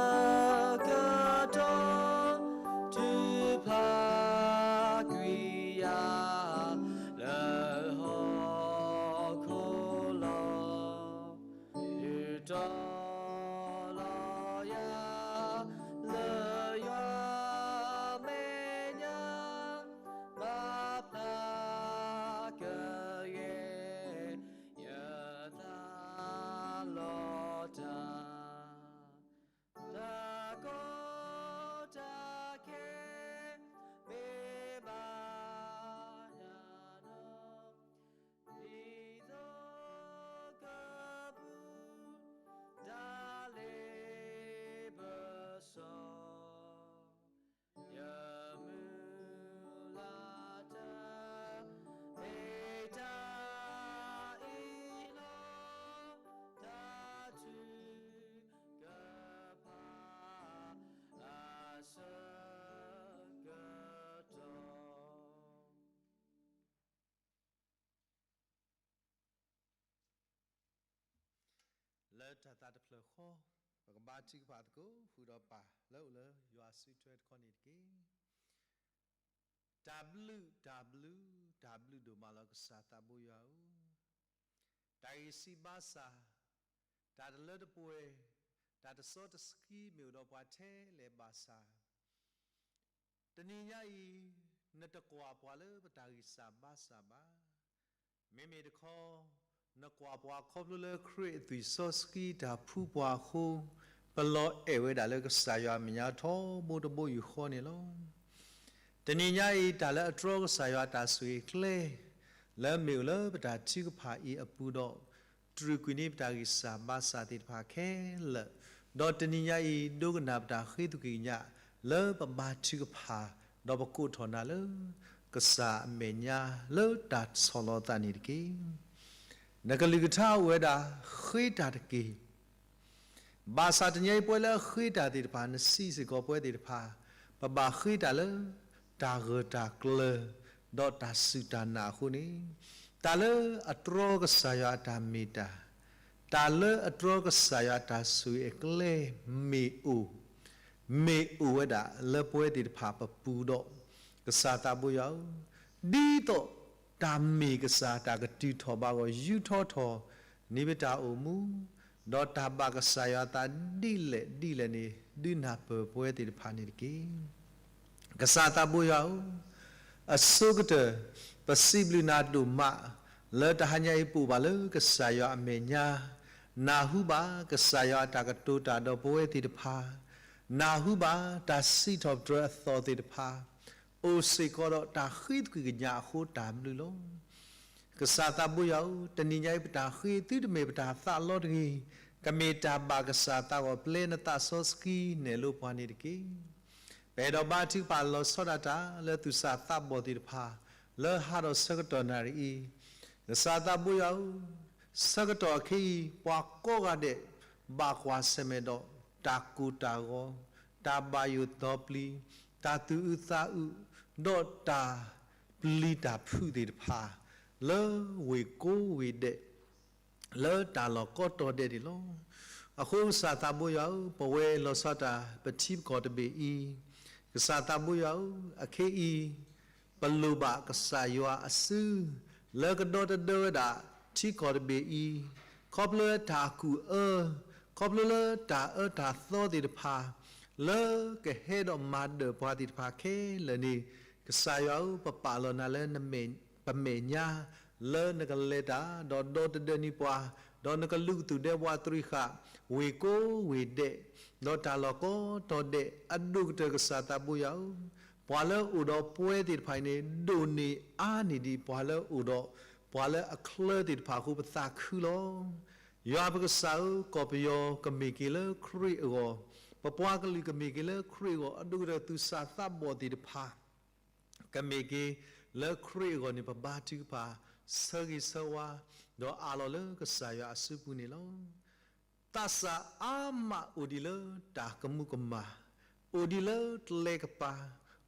ကတီၢ် ထုကဖၣ်ကွံာ်ယၤ လၢဟီၣ်ခိၣ်လီၤ. ထုးထီၣ်လီၤယၤ လၢယွၤမဲာ်ညါ, ဘၣ်ဖျါကယဲၢ် ယသးလီၤတၢ်, တၢ်ကီတၢ်ခဲ မ့ၢ်ဘၣ်ယၤဒီး ဒ်သိးကပူၤ တၢ်လ့ပစီ ယမုၢ်လၢ်တၢ် မ့ၢ်တၢ်အံၤလီၤ. တၢ်ထုကဖၣ် အဆၢကတီၢ် လၢတၢ်သးတဖျၢၣ်ဃီ, ပကဘါထုကဖၣ်သကိး ဃုာ်ဒီးပၢ်လၢအိၣ်လၢယွၤစုထွဲတခီန့ၣ်တက့ၢ်. တၢ်ဘျုး တၢ်ဘျုး တၢ်ဘျုးဒိၣ်မးလီၤ ကစၢ်သးဘိယွၤဧၢ, တၢ်ဂံၢ်စၢ်ဘါစၢ်, တၢ်တလၢတပှဲၤ, တၢ်တစီတဆှံမ့ၢ်အိၣ်ဒီးပှၤထဲလဲၣ်ဘၣ်ဆၣ် တနံၤညါအံၤ နတကွၢ်ပှၤလၢပတၢ်ဂံၢ်စၢ်ဘါစၢ်ဘၣ်. မ့မ့ၢ်တခီ နကွၢ်ပှၤခီဖျိလၢခရံာ်အသွံၣ်စီဆှံတၢ်ဖှူပှၤအဃိ ပလီၤအဲၣ်ဝဲဒၣ်လၢကစၢ်ယွၤအမဲာ်ညါထီဘိတဘိယူၢ်ဃီန့ၣ်လီၤ. တနံၤညါအံၤ တၢ်လၢအတြီကစၢ်ယွၤတၢ်ဆိၣ်ဂ့ၤကျဲ လၢမ့ၢ်အိၣ်လၢပတၢ်ထုကဖၣ်အံၤအပူၤဒီး တြူာ်ကွံာ်န့ၢ်ပတၢ်ဂံၢ်စၢ်ဘါစၢ်သ့ၣ်တဖၣ်ခဲလၢာ်, ဒီးတနံၤညါအံၤ ဒိကနၣ်ပတၢ်ဃ့သကွံာ်ကညး လၢပဘါထုကဖၣ် ဒီးပကိးထီၣ်နၤလၢ ကစၢ်အမဲာ်ညါ လၢတၢ်ဆီၣ်လီၤသးန့ၣ်တက့ၢ်. နကလုၢ်ကထါအိၣ်ဝဲဒၣ် ဃ့တၢ်တက့ၢ်. ဘၣ်ဆၣ်တနံၤအံၤပဝဲလၢအဃ့တၢ်သ့ၣ်တဖၣ် နစံးစ့ၢ်ကီးပဝဲသ့ၣ်တဖၣ် ပဘၣ်ဃ့တၢ်လၢ တၢ်ဂၢၢ်တၢ်ကျၢၤ ဒီးတၢ်စူၢ်တၢ်နာ်အဃိန့ၣ်, တၢ်လၢအတြီကစၢ်ယွၤအတၢ်မ့ၢ်တၢ်, တၢ်လၢအတြီကစၢ်ယွၤအတၢ်ဆိၣ်ဂ့ၤအကျဲ မ့ၢ်အိၣ် မ့ၢ်အိၣ်ဝဲဒၣ်လၢပဝဲသ့ၣ်တဖၣ်ပပူၤဒီး ကစၢ်သးဘိယွၤဧၢ, ဒ်သိးတၢ်မ့ၢ်ကစၢ်တၢ်ကတုၤထီၣ်ဘၣ်ဂီၢ် ယူထီထီၣ် န့ၢ်ပတၢ်အိၣ်မူ, ဒီးတၢ်ဘၣ်ကစၢ်ယွၤအသးဒ်လဲၣ်ဒ်လဲၣ်န့ၣ် ဒုးနၢ်ပၢၢ်ပဝဲသ့ၣ်တဖၣ်န့ၣ်တက့ၢ်. ကစၢ်သးဘိယွၤဧၢ, အဆိကတၢၢ် ပစံးဘျုးနၤဒိၣ်မး လၢတဟါညါအံၤပအိၣ်ဘၣ်လၢကစၢ်ယွၤအမဲာ်ညါ, နၢ်ဟူဘၣ်ကစၢ်ယွၤအတၢ်ကတိၤတၢ်ဒီးပဝဲသ့ၣ်တဖၣ်, နၢ်ဟူဘၣ်တၢ်စံးထီၣ်ပတြၢၤအသီၣ်သ့ၣ်တဖၣ်, အိၣ်စ့ၢ်ကီးဒီးတၢ်ဃ့သကွံာ်ကညးအဃိတၢ်ဘျုးလီၤ. ကစၢ်သးဘိယွၤဧၢ, တနံၤညါအံၤပတၢ်ဃ့သုတမ့ၢ်ပတၢ်သးလီတဂ့ၤ, ကမ့ၢ်တၢ်ဘၣ်ကစၢ်သးဂီၢ် ပျဲနသးစီဆှံနဲၣ်လိပှၤန့ၣ်တက့ၢ်. ပအဲၣ်ဒိးဘါထုကဖၣ်လီၤဆီဒၣ်တၢ်လၢသူၣ်စၢ်သးဘီၣ်သ့ၣ်တဖၣ် လၢဟးထီၣ်ဆၢကတီၢ်နၣ်ရံၣ်အံၤ, ကစၢ်သးဘိယွၤဧၢ, ဆၢကတီၢ်အခဲအံၤ ပှၤကိးဂၤဒဲး ဘၣ်ကွၢ်ဆၢၣ်မဲာ်ဒီး တၢ်ကိၢ်တၢ်ဂီၤ, တၢ်ဘၣ်ယိၣ်သီပျံၤ, တၢ်သူၣ်အုးသးအုး, ဒီးတၢ်ပျံၤတၢ်ဖုးသ့ၣ်တဖၣ် လၢဝ့ၢ်ကိးဝ့ၢ်ဒဲး လၢတၢ်လီၢ်ကိးတီၤဒဲးန့ၣ်လီၤ. အဃိကစၢ်သးဘိယွၤဧၢ, ပဝဲလီၤဆီတၢ်ပထံပကီၢ်တဘ့ၣ်အံၤ, ကစၢ်သးဘိယွၤဧၢ, အခဲအံၤ ပလိၣ်ဘၣ်ကစၢ်ယွၤအစု လၢကဒီသဒၢဝဲဒၣ်ထံကီၢ်တဘ့ၣ်အံၤ, ခီဖျိလၢတၢ်ကူၣ်အၢ, ခီဖျိလၢတၢ်အၢတၢ်သီသ့ၣ်တဖၣ် လၢကဟဲဒီးမၤဒၢၣ်ပှၤသ့ၣ်တဖၣ်ခဲလၢာ်န့ၣ်, ကစၢ်ယွၤဧၢ, ပပာ်လီၤနၤလၢ ပမဲာ်ညါ လၢနကလဲၤတၢ် ဒီးဒီတဒၢနံၤပှၤ, ဒီးနကလူးကသူၣ်ဒဲပှၤသရံးဃာ် ဝ့ၢ်ကိးဝ့ၢ်ဒဲး, ဒီးတၢ်လီၢ်ကိးတီၤဒဲး, အဒိၣ်ကတၢၢ်ကစၢ်သးဘိယွၤဧၢ, ပှၤလၢအိၣ်ဒီးပဝဲသ့ၣ်တဖၣ်အံၤန့ၣ် ဒိၣ်န့ၢ်အါန့ၢ်ဒံးပှၤလၢအိၣ်ဒီး ပှၤလၢအချၢသ့ၣ်တဖၣ်အဃိ ပသးခုလီၤ. ယွၤပကစၢ်ဧၢ, ကီၢ်ပယီၤကမ့ၢ်က့ၤလၢခရံာ်အဂီၢ်, ပပှၤကလုာ်ကမ့ၢ်က့ၤလၢခရံာ်အဂီၢ်, အဒိၣ်ကတၢၢ်သူၣ်စၢ်သးဘီၣ်သ့ၣ်တဖၣ် ကမ့ၢ်က့ၤလၢခရံာ်အဂီၢ်န့ၣ် ပဘါထုကဖၣ် ဆၢဂ့ၤဆၢဝါ ဒီးအးလီၤလၢကစၢ်ယွၤအစုပူၤန့ၣ်လီၤ. သးစၢ်အါမးအိၣ်ဒံးလၢတၢ်ကမူကမၣ်, အိၣ်ဒံးလၢကျဲကပၤ,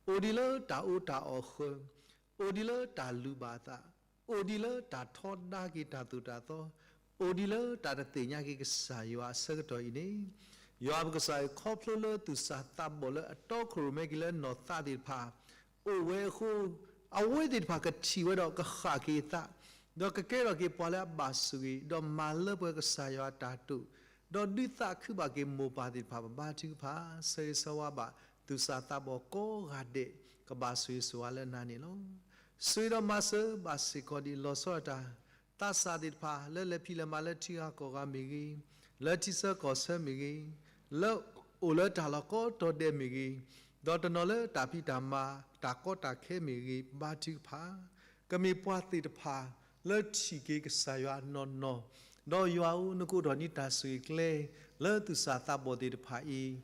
အိၣ်ဒံးလၢတၢ်အီၣ်တၢ်အီၣ်ဃၢၤ, အိၣ်ဒံးလၢတၢ်လူၤဘၣ်အသး, အိၣ်ဒံးလၢတၢ်ထီဒါက့ၤတၢ်သိၣ်တၢ်သီ, အိၣ်ဒံးလၢတၢ်တသ့ၣ်ညါက့ၤကစၢ်ယွၤအဆၢကတီၢ်အံၤန့ၣ်, ယွၤပကစၢ်ဧၢ, ခီဖျိလၢသူၣ်စၢ်သးဘီၣ်လၢအတီခိၣ်ရိၣ်မဲက့ၤလၢနီၢ်သးသ့ၣ်တဖၣ် အိၣ်ဝဲအဃိ, အဝဲသ့ၣ်တဖၣ်ကထံၣ်ဝဲဒီးကဃၣ်က့ၤအသး, ဒီးကကဲထီၣ်က့ၤပှၤလၢအဘၣ်ဆိၣ်ဂ့ၤ, ဒီးမၤလၢပှဲၤကစၢ်ယွၤအတၢ်တိာ်, ဒီးဒုးသးခုဘၣ်က့ၤမိၢ်ပၢ်သ့ၣ်တဖၣ် ပဘါထုကဖၣ် ဆၢဂ့ၤဆၢဝါဘၣ် သူၣ်စၢ်သးဘီၣ်ကိးဂၤဒဲး ကဘၣ်ဆိၣ်ဂ့ၤဆိၣ်ဝါလၢနၤန့ၣ်လီၤ. ဆိၣ်ဂ့ၤဒီးမၤစၢၤဘၣ်စ့ၢ်ကီးဒံးလီၤဆီဒၣ်တၢ် သးစၢ်သ့ၣ်တဖၣ် လၢလဲၤဖံးလဲၤမၤလၢထံဂၤကီၢ်ဂၤမ့ၢ်ဂ့ၤ, လၢထံဆၢကီၢ်ဆၢမ့ၢ်ဂ့ၤ, လၢအိၣ်လၢတၢ်လီၢ်ကိးတီၤဒဲးမ့ၢ်ဂ့ၤ, ဒီးတနီၤလၢတၢ်ဖံးတၢ်မၤ တၢ်ကီတၢ်ခဲမ့ၢ်ဂ့ၤ, ဘါထုကဖၣ် ကမ့ၢ်ပှၤသ့ၣ်တဖၣ် လၢထံၣ်က့ၤကစၢ်ယွၤနီၢ်နီၢ်, ဒီးယွၤဧၢ, နကအိးထီၣ်န့ၢ်တၢ်ဆိၣ်ဂ့ၤကျဲ လၢသူၣ်စၢ်သးဘီၣ်သ့ၣ်တဖၣ်အံၤ,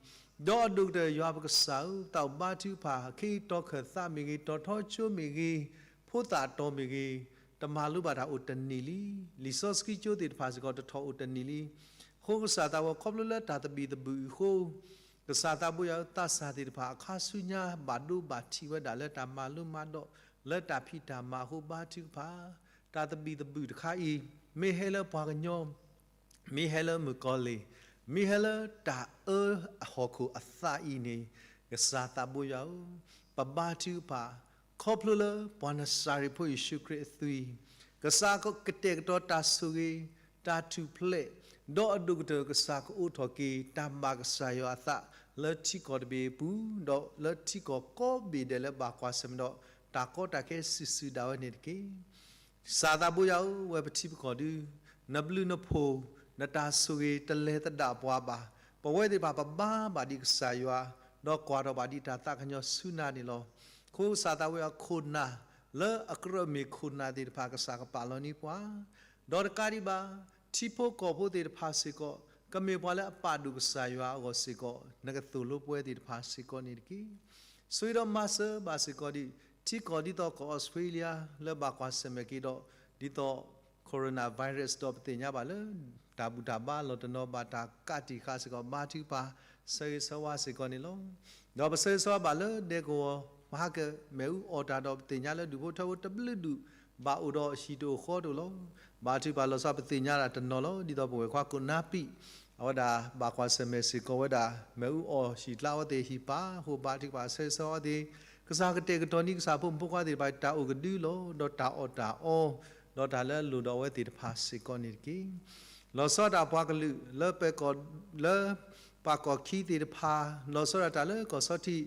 ဒီးအဒိၣ်ကတၢၢ်ယွၤပကစၢ်ဧၢ, သးအိၣ်ဘါထုကဖၣ် ခ့တီခၢၣ်သးမ့ၢ်ဂ့ၤ, တီၤထီကၠိမ့ၢ်ဂ့ၤ, ဖိသၣ်တီၤမ့ၢ်ဂ့ၤ, တမၤလိဘၣ်တၢ်အိၣ်တနံၤလံ, လံာ်စီဆှံကၠိသ့ၣ်တဖၣ်စ့ၢ်ကီး တထီၣ်အိၣ်တနံၤလံ. အဃိကစၢ်သးဝဲ ခီဖျိလၢတၢ်သဘံၣ်သဘုၣ်အဃိ ကစၢ်သးဘိယွၤဧၢ, သးစၢ်သ့ၣ်တဖၣ်အခါဆူညါ ဘၣ်ဒိဘၣ်ထံးဝဲဒၣ်လၢတၢ်မၤလိမၤဒိး လၢတၢ်ဖံးတၢ်မၤအဃိ ဘါထုကဖၣ်, တၢ်သဘံၣ်သဘုၣ်တခါအံၤ မ့ၢ်ဟဲလၢပှၤကညီ, မ့ၢ်ဟဲလၢမုၣ်ကီၤလံၢ်, မ့ၢ်ဟဲလၢတၢ်အၢအဟီၣ်ခိၣ်အသးအံၤန့ၣ်, ကစၢ်သးဘိယွၤဧၢ, ပဘါထုကဖၣ် ခီဖျိလၢပှၤနစၤရ့းဖိယ့ၣ်ၡူးခရံာ်အသွံၣ်, ကစၢ်ကကတဲာ်ကတီၤတၢ်ဆိၣ်ဂ့ၤ, တၢ်ထူၣ်ဖျဲး, ဒီးအဒိၣ်ကတၢၢ်ကစၢ်ကအိးထီၣ်က့ၤ တၢ်ဘၣ်ကစၢ်ယွၤအသး လၢထံကီၢ်တဘ့ၣ်အပူၤ, ဒီးလၢထံကီၢ်ကိးဘ့ၣ်ဒဲးလၢဘၣ်ကွၢ်ဆၢၣ်မဲာ်ဒီး တၢ်ကီတၢ်ခဲစုာ်စုာ်ဒၣ်ဝဲန့ၣ်တက့ၢ်. ကစၢ်သးဘိယွၤဧၢ, ဝဲပထံပကီၢ်ဒု, နဘျုးနဖှိၣ်, နတၢ်ဆိၣ်ဂ့ၤတလဲၤသဒၣ်ပှၤဘၣ်. ပဝဲသ့ၣ်တဖၣ်ပဘါဘၣ်ဒံးကစၢ်ယွၤ, ဒီးကွၢ်ထီၣ်ဘၣ်ဒံးတၢ်သးကညီၤဆူနၤန့ၣ်လီၤ. အဃိကစၢ်သးဘိယွၤဧၢ, ခိၣ်နၢ်လၢအကြၢးမ့ၢ်ခိၣ်နၢ်သ့ၣ်တဖၣ် ကစၢ်ကပာ်လီၤန့ၢ်ပှၤ, ဒီးတကးဒံးဘၣ် ထံဖိကီၢ်ဖိသ့ၣ်တဖၣ်စ့ၢ်ကီး ကမ့ၢ်ပှၤလၢအပာ်ဒိၣ်ကစၢ်ယွၤအဂီၢ်စ့ၢ်ကီး နကသိၣ်လိပဝဲသ့ၣ်တဖၣ်စ့ၢ်ကီးန့ၣ်တက့ၢ်. ဆိၣ်ဂ့ၤဒီးမၤစၢၤဘၣ်စ့ၢ်ကီးဒံး ထံကီၢ်ဒ်သိးကီၢ်အီစထြ့လယါ လၢဘၣ်ကွၢ်ဆၢၣ်မဲာ်က့ၤဒီး ဒ်သိး coronavirus ဒီးပသ့ၣ်ညါဘၣ်လၢ တၢ်ဘူၣ်တၢ်ဘါလီၤတနီၤ ဘၣ်တၢ်ကးတံာ်ဃာ်စ့ၢ်ကီး ဘါထုကဖၣ် ဆၢဂ့ၤဆၢဝါစ့ၢ်ကီးန့ၣ်လီၤ. ဒီးပဆၢဂ့ၤဆၢဝါဘၣ်လၢဒဲကဝီၤ မဟါက မ့ၣ်အူအီၣ်တၢ်ဒီး ပသ့ၣ်ညါလၢဒူၣ်ဖိထၢဖိတဘျုးဒူၣ် ဘၣ်အိၣ်ဒီးဟံၣ်တအိၣ်ဃီတအိၣ်လီၤ. ဘါထုကဖၣ်လီၤဆီ ပသ့ၣ်ညါတၢ်တနီၤလီၤ. ဒ်သိးပဝဲၢ်ခွါကိးနါပံး အဝဲဒၣ်ဘၣ်ကွၢ်ဆၢၣ်မဲာ်စ့ၢ်ကီးဝဲဒၣ် မ့ၣ်အူအီၣ်ဟံၣ်ကျါအဝဲသ့ၣ်ဟံၣ်ပၢ် အဃိဘါထုကဖၣ်ဆၢဂ့ၤဆၢဝါသ့ၣ်, ကစၢ်ကတဲာ်ကတီၤန့ၢ်ကစၢ်ဖိမုၣ်ဖိခွါသ့ၣ်တဖၣ် တၢ်အိၣ်ကဒုလီၤ ဒီးတၢ်အီၣ်တၢ်အီ ဒီးတၢ်လၢအလိၣ်ဒီးအဝဲသ့ၣ်တဖၣ်စ့ၢ်ကီးန့ၣ်တက့ၢ်. လီၤဆီဒၣ်တၢ်ပှၤကလုာ် လၢပၢၤကီၢ် လၢပှၤကီၢ်ခံသ့ၣ်တဖၣ်, လီၤဆီဒၣ်တၢ်လၢကီၢ်ဆီထံး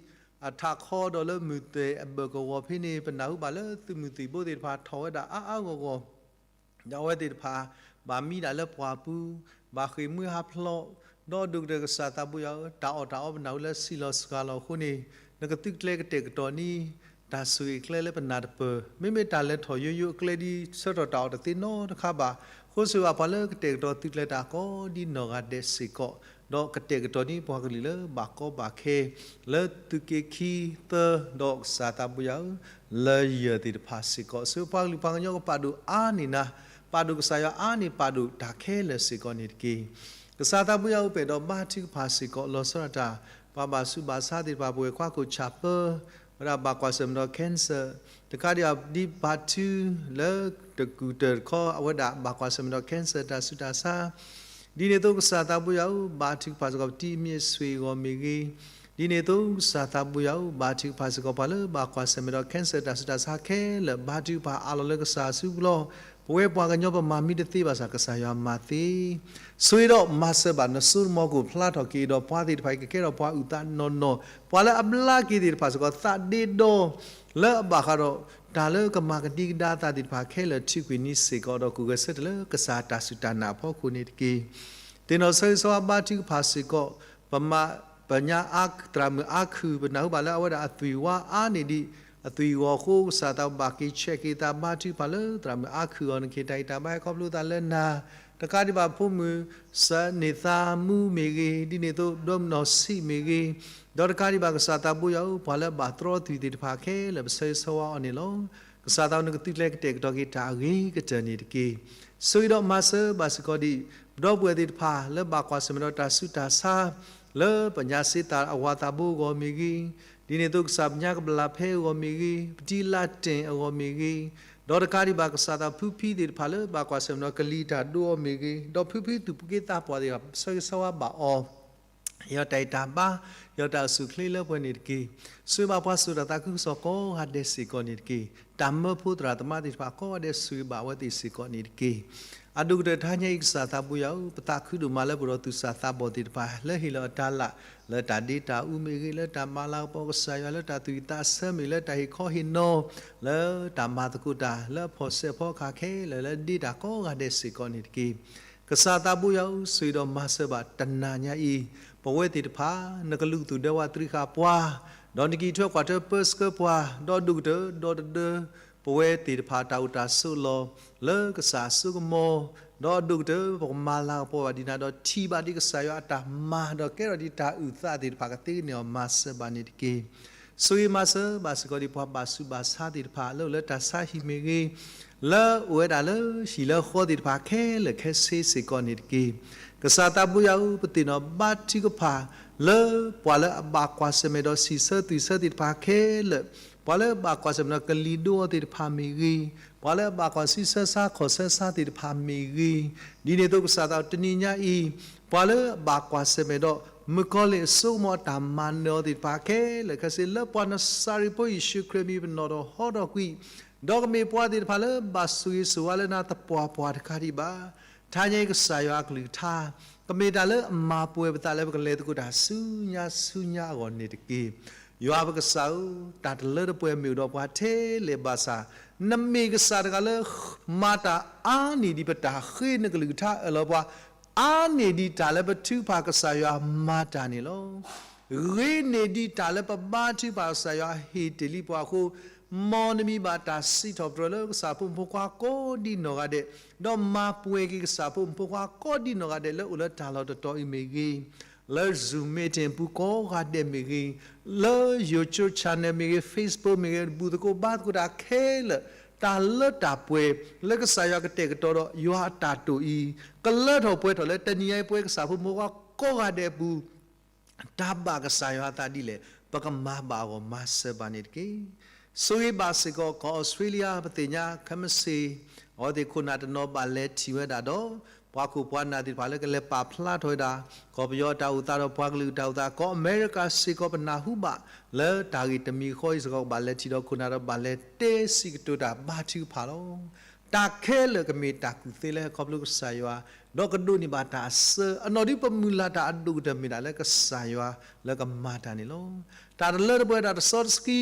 အထးခီဒီးလၢမုၢ်သဲၣ်အဘၢၣ်ကဝီၤဖဲန့ၣ် ပနၢ်ဟူဘၣ်လၢသုးမုၢ်သံၣ်ဘိသ့ၣ်တဖၣ်ထီၣ်ဝဲဒၣ်အါအါဂီၢ်ဂီၢ် ဒီးအဝဲသ့ၣ်တဖၣ် ဘၣ်မံဒၣ်လၢပှၢ်ပူၤ, ဘၣ်ဃ့ၢ်မှံဟးဖျိး, ဒီးဒိၣ်ကတၢၢ်ကစၢ်သးဘိယွၤဧၢ, တၢ်အီၣ်တၢ်အီပနၢ်ဟူလၢဆံးလီၤစှၤလီၤအဃိန့ၣ်, နကသုကျဲကတဲာ်ကတီၤန့ၢ် တၢ်ဆိၣ်ဂ့ၤကျဲလၢပနၢ်တပၢၢ်, မ့မ့ၢ်တၢ်လဲၤထီၣ်ယိယိအကျဲဒ်ဆၢထီၣ်တၢ်အီၣ်တသ့နီတခါဘၣ်, ဃိစ့ၢ်ဝဲပှၤလၢကတဲာ်ကတီၤသုကျဲတၢ်ကိးဒ်နီၢ်ဂၤဒဲးစ့ၢ်ကီး, ဒီးကတဲာ်ကတီၤန့ၢ်ပှၤကလုာ်လၢဘၣ်ကီဘၣ်ခဲ လၢသုးက့ခံသၢ ဒီးကစၢ်သးဘိယွၤဧၢ, လၢယၢၢ်သ့ၣ်တဖၣ်စ့ၢ်ကီး, စၢၤပှၤကလုာ်ပှၤကညီကပာ်ဒိၣ်အါန့ၢ်နၤ, ပာ်ဒိၣ်ကစၢ်ယွၤအါန့ၢ်ပာ်ဒိၣ်တၢ်ခဲလၢာ်စ့ၢ်ကီးန့ၣ်တက့ၢ်. ကစၢ်သးဘိယွၤဧၢ, ပအဲၣ်ဒိးဘါထုကဖၣ်စ့ၢ်ကီး လီၤဆီဒၣ်တၢ် ပှၤဘၣ်ဆူးဘၣ်ဆါသ့ၣ်တဖၣ် ပဝဲၢ်ခွါခိၣ်ဆၣ်ပၢ ဝဲဒၣ်ဘၣ်ကွၢ်ဆၢၣ်မဲာ်ဒီး cancer, တကးဒံးဘၣ်ဒ်ဘါထု လၢတကူၣ်တၢၢ်တခီ အဝဲဒၣ်ဘၣ်ကွၢ်ဆၢၣ်မဲာ်ဒီး cancer တၢ်ဆူးတၢ်ဆါ ဒ်န့ၣ်အသိးကစၢ်သးဘိယွၤဧၢ, ဘါထုကဖၣ်စ့ၢ်ကီး ပတံၤအမ့ၢ်အဆွေအဂီၢ်မ့ၢ်ဂ့ၤ, ဒ်န့ၣ်အသိးကစၢ်သးဘိယွၤဧၢ, ဘါထုကဖၣ်စ့ၢ်ကီးပှၤလၢဘၣ်ကွၢ်ဆၢၣ်မဲာ်ဒီး cancer တၢ်ဆူးတၢ်ဆါခဲလၢာ်, ဘါထုကဖၣ်အးလီၤလၢကစၢ်အစုပူၤလီၤ. ပဝဲပှၤကညီပမၤမံတသ့ဘၣ်ဆၣ် ကစၢ်ယွၤမၤသ့ ဆိၣ်ဂ့ၤဒီးမၤစၢၤဘၣ်နစိတမီၤကိၣ်ဖျါထီၣ်က့ၤဒီး ပှၤသ့ၣ်တဖၣ်အံၤကကဲထီၣ်ပှၤအုၣ်သးနီၢ်နီၢ်, ပှၤလၢအဘျါက့ၤသ့ၣ်တဖၣ်စ့ၢ်ကီး သးဒ့ဒီ လၢအဘၣ်ဃးဒီး တၢ်လၢကမၤကဒံကဒါအသးသ့ၣ်တဖၣ်ခဲလၢာ် ထုးကွံာ်န့ၢ်စ့ၢ်ကီး ဒီးကိးဂဲၤဆၢထၢၣ်လၢကစၢ်တၢ်စူၢ်တၢ်နာ်အဖီခိၣ်န့ၣ်တက့ၢ်. သ့ၣ်နီၣ်ဆၢဂ့ၤဆၢဝါဘါထုကဖၣ်စ့ၢ်ကီး ပမၤ ပညါအါ သရၣ်မုၣ်အါခုၣ် ပနၢ်ဟူဘၣ်လၢအဝဲဒၣ်အသွံၣ်ဝါအါန့ၢ်ဒံး အသွံၣ်အဂီၢ်အဃိ ကစၢ်သးဘၣ်က့ၤဆဲးက့ၤသးဘါထုကဖၣ်လၢသရၣ်မုၣ်အါခုၣ်အဂီၢ်န့ၣ်တက့ၢ်. တၢ်ဂံၢ်တၢ်ဘါဟဲခီဖျိသးလၢနၤ တကးဒံးဘၣ်ဖိမုၣ် စၢန့ၢ်သါမူမ့ၢ်ဂ့ၤ, ဒ်န့ၣ်အသိး ဒီမုၢ်နီၢ်ဆံးမ့ၢ်ဂ့ၤ, ဒီးတကးဒံးဘၣ်ကစၢ်သးဘိယွၤဧၢ, ပှၤလၢအဘၣ်သြီသွံၣ်သ့ၣ်တဖၣ်ခဲလၢာ် ပဆၢဂ့ၤဆၢဝါအီၤန့ၣ်လီၤ. ကစၢ်သးနကသုကျဲကတဲာ်ကတီၤက့ၤတၢ်အဂ့ၤကတၢၢ်န့ၣ်တက့ၢ်. ဆိၣ်ဂ့ၤဒီးမၤစၢၤဘၣ်စ့ၢ်ကီးဒံး ပဒီပုၢ်ဝဲၢ်သ့ၣ်တဖၣ်လၢဘၣ်ကွၢ်ဆၢၣ်မဲာ်ဒီးတၢ်ဆူးတၢ်ဆါ လၢပညါစ့သးအဝၤသးဘိအဂီၢ်မ့ၢ်ဂ့ၤ, ဒ်န့ၣ်အသိးကစၢ်ပညါကဘျၣ်ဖဲအဂီၢ်မ့ၢ်ဂ့ၤ, ပတံၤလၢတ့ၢ်အဂီၢ်မ့ၢ်ဂ့ၤ, ဒီးတကးဒံးဘၣ်ကစၢ်သးဖုဖံသ့ၣ်တဖၣ်လၢ ဘၣ်ကွၢ်ဆၢၣ်မဲာ်ဒီးကလံၤတၢ်ဒိအီၤမ့ၢ်ဂ့ၤ, ဒီးဖုဖံသူၣ်ဖှံသးပှၢ်သ့ၣ်တဖၣ် ဆၢဂ့ၤဆၢဝါဘၣ်အီၤ ယွၤတၢ်အံၤတၢ်ဘါ, ယွၤတၢ်အိၣ်ဆူၣ်အိၣ်ချ့လၢပှဲၤန့ၣ်တက့ၢ်. ဆိၣ်ဂ့ၤဘၣ်ပှၤစိာ်တၢ်သးခုကစီၣ်ကိးဂၤဒဲးစ့ၢ်ကီးန့ၣ်တက့ၢ်. တၢ်မၢဖိသရၣ်သမါသ့ၣ်တဖၣ်ကိးဂၤဒဲး ဆိၣ်ဂ့ၤဘၣ်အဝဲသ့ၣ်စ့ၢ်ကီးန့ၣ်တက့ၢ်. အဒိၣ်ကတၢၢ်တဟါညါအံၤ ကစၢ်သးဘိယွၤဧၢ, ပသးခုဒိၣ်မးလၢပှၤဒီးသူၣ်စၢ်သးဘီၣ်သ့ၣ်တဖၣ် လၢဟ့ၣ်လီၤအတၢ်လၢ် လၢတၢ်ဒ့တၢ်အူမ့ၢ်ဂ့ၤ, လၢတၢ်မၤလၤကပီၤကစၢ်ယွၤ, လၢတၢ်သူၣ်ဝံၣ်သးဆၢမ့ၢ်ဂ့ၤ, လၢတၢ်ဟ့ၣ်ခီဟ့ၣ်နီၤ, လၢတၢ်မၤသကိးတၢ် လၢအဖီၣ်ဆဲးဖီခါခဲလၢာ် လၢဒ့တၢ်ကိးဂၤဒဲးစ့ၢ်ကီးန့ၣ်တက့ၢ်. ကစၢ်သးဘိယွၤဧၢ, ဆိၣ်ဂ့ၤဒီးမၤစၢၤဘၣ်တနၤညါအံၤ ပဝဲသ့ၣ်တဖၣ် နကလူးသူၣ်ဒဲဝးတြံဃာ်ပှၤ, ဒီးနကံၢ်ထွဲကွၢ်ထွဲပၢဆှၢပှၤ, ဒီးအဒိၣ်ကတၢၢ် ဒီးတဒၢ ပဝဲသ့ၣ်တဖၣ်တၢ်အိၣ်တၢ်ဆိးလီၢ် လၢကစၢ်အစိကမီၤ, ဒီးအဒိၣ်ကတၢၢ် ပကမၤလၤကပီၤဘၣ်ဒံးနၤ ဒီးထံၣ်ဘၣ်ဒံးကစၢ်ယွၤအတၢ်မၤ, ဒီးကဲထီၣ်ဒံးတၢ်အုၣ်သးသ့ၣ်တဖၣ် ကသ့ကန့ၢ်အီၤ မၤစၢၤဘၣ်န့ၣ်တက့ၢ်. ဆိၣ်ဂ့ၤမၤစၢၤဘၣ်စ့ၢ်ကီးဒံးပှၤဘၣ်ဆူးဘၣ်ဆါသ့ၣ်တဖၣ် လၢအိၣ်လၢတၢ်ဆါဟံၣ်မ့ၢ်ဂ့ၤ, လၢအိၣ်ဝဲဒၣ်လၢဟံၣ်လၢဃီသ့ၣ်တဖၣ်ခဲလၢာ်ခဲဆ့စ့ၢ်ကီးန့ၣ်တက့ၢ်. ကစၢ်သးဘိယွၤဧၢ, ပသ့ၣ်နီၣ်ဘါထုကဖၣ် လၢပှၤလၢအဘၣ်ကွၢ်ဆၢၣ်မဲာ်ဒီးစံးဆၢသွံၣ်ဆၢသ့ၣ်တဖၣ်ခဲလၢာ်, ပှၤလၢအဘၣ်ကွၢ်ဆၢၣ်မဲာ်ဒီးကလံၤဒိအီၤသ့ၣ်တဖၣ်မ့ၢ်ဂ့ၤ, ပှၤလၢအဘၣ်ကွၢ်ဆံဆၢဆါခီၣ်ဆၢဆါသ့ၣ်တဖၣ်မ့ၢ်ဂ့ၤ, ဒ်န့ၣ်အသိးကစၢ်သးတနံၤညါအံၤ ပှၤလၢအဘၣ်ကွၢ်ဆၢၣ်မဲာ်ဒီး မုၣ်ကီၤလံၢ်အစိကမီၤအတၢ်မၤနၢၤအီၤသ့ၣ်တဖၣ်ခဲလၢာ်ခဲဆ့ လၢပှၤနစၤရ့းဖိယ့ၣ်ၡူးခရံာ်အမံၤပနီၣ်ထီၣ်ဟီထီၣ်ကွံာ်, ဒီးကမ့ၢ်ပှၤသ့ၣ်တဖၣ်လၢဘၣ်ဆိၣ်ဂ့ၤဆိၣ်ဝါလၢနၤသပှၢ်ပှၢ်တကးဒံးဘၣ်. တဟါညါအံၤကစၢ်ယွၤအကလုၢ်ကထါ ကမ့ၢ်တၢ်လၢအမၤပှဲၤပသးလၢပကလဲၤသကိးတၢ်ဆူညါဆူညါအဂီၢ်န့ၣ်တက့ၢ်. ယွၤပကစၢ်ဧၢ, တၢ်တလၢတပှဲၤမ့ၢ်အိၣ်ဒီးပှၤထဲလဲၣ်ဘၣ်ဆၣ်, နမ့ၢ်ကစၢ်တဂၤလၢ မၤတၢ်အါန့ၢ်ဒံးပတၢ်ဃ့နကလုၢ်ကထါအၢၣ်လီၤပှၤ အါန့ၢ်ဒံးတၢ်လၢပထုကဖၣ်ကစၢ်ယွၤမၤတၢ်န့ၣ်လီၤ. ဂ့ၤန့ၢ်ဒံးတၢ်လၢပဘါထုကဖၣ်ကစၢ်ယွၤဟ့ၣ်တ့ၢ်လံပှၤအဃိ, မ်နမံၤဘၣ်တၢ်စံးထီၣ်ပတြၢၤလၢကစၢ်ဖိမုၣ်ဖိခွါကိးဒံနီၢ်ဂၤဒဲး, ဒီးမၤပှဲၤက့ၤကစၢ်ဖိမုၣ်ဖိခွါကိးဒံနီၢ်ဂၤဒဲး လၢအိၣ်လၢတၢ်လီၢ်တတီၤအံၤမ့ၢ်ဂ့ၤ, လၢ Zoom meeting ပူၤကိးဂၤဒဲးမ့ၢ်ဂ့ၤ, လၢ YouTube channel မ့ၢ်ဂ့ၤ, Facebook မ့ၢ်ဂ့ၤ, ဘူၣ်သကိးဘါသကိးတၢ်ခဲလၢာ်, တၢ်လၢတၢ်ပှဲၤ လၢကစၢ်ယွၤကတဲာ်ကတီၤဒီးယွၤအတၢ်တိာ်အံၤ, ကလၢထီၣ်ပှဲၤထီၣ်လၢတနံၤညါအံၤ ပဝဲကစၢ်ဖိမုၣ်ဖိခွါကိးဂၤဒဲးအပူၤ တၢ်ဘၣ်ကစၢ်ယွၤအသးဒ်လဲၣ် ပကမၤဘၣ်အဂီၢ်မၤစၢၤဘၣ်န့ၣ်တက့ၢ်. ဆိၣ်ဂ့ၤဘၣ်စ့ၢ်ကီး ကီၢ်အီစထြ့လယါ ပသ့ၣ်ညါခဲမုၢ်ဆ့ၣ် အဝဲသ့ၣ်ခိၣ်နၢ်တနီၤဘၣ်လဲၤထံၣ်ဝဲဒၣ်ဒီး ပှၤခိၣ်ပှၤနၢ်သ့ၣ်တဖၣ်လၢကလဲၤပာ်ဖျါထီၣ်ဝဲဒၣ် ကီၢ်ပယီၤအတၢ်အိၣ်သးဒီးပှၤကလုာ်အတၢ်အိၣ်သး ကီၢ်အမဲရကၤစ့ၢ်ကီး ပနၢ်ဟူဘၣ်လၢတၢ်ဂ့ၢ်တမံၤဃီအံၤစ့ၢ်ကီး ကဘၣ်လဲၤထံၣ်ဒီးခိၣ်နၢ်ဒီးဘၣ်လဲၤတဲစံးကတိၤတၢ်ဘါထုကဖၣ်လီၤ. တၢ်ခဲလၢာ်ကမ့ၢ်တၢ်ကူၣ်သ့လၢဟဲခီဖျိကစၢ်ယွၤ, ဒီးကဒိးန့ၢ်ဘၣ်တၢ်အစၢ, အနီၢ်ဒုးပမုၢ်လၢ်တၢ်အဒိၣ်ကတၢၢ်မ့ၢ်ဒၣ်လၢကစၢ်ယွၤ လၢကမၤတၢ်န့ၣ်လီၤ. တၢ်တလၢတပှဲၤ တၢ်တစီတဆှံ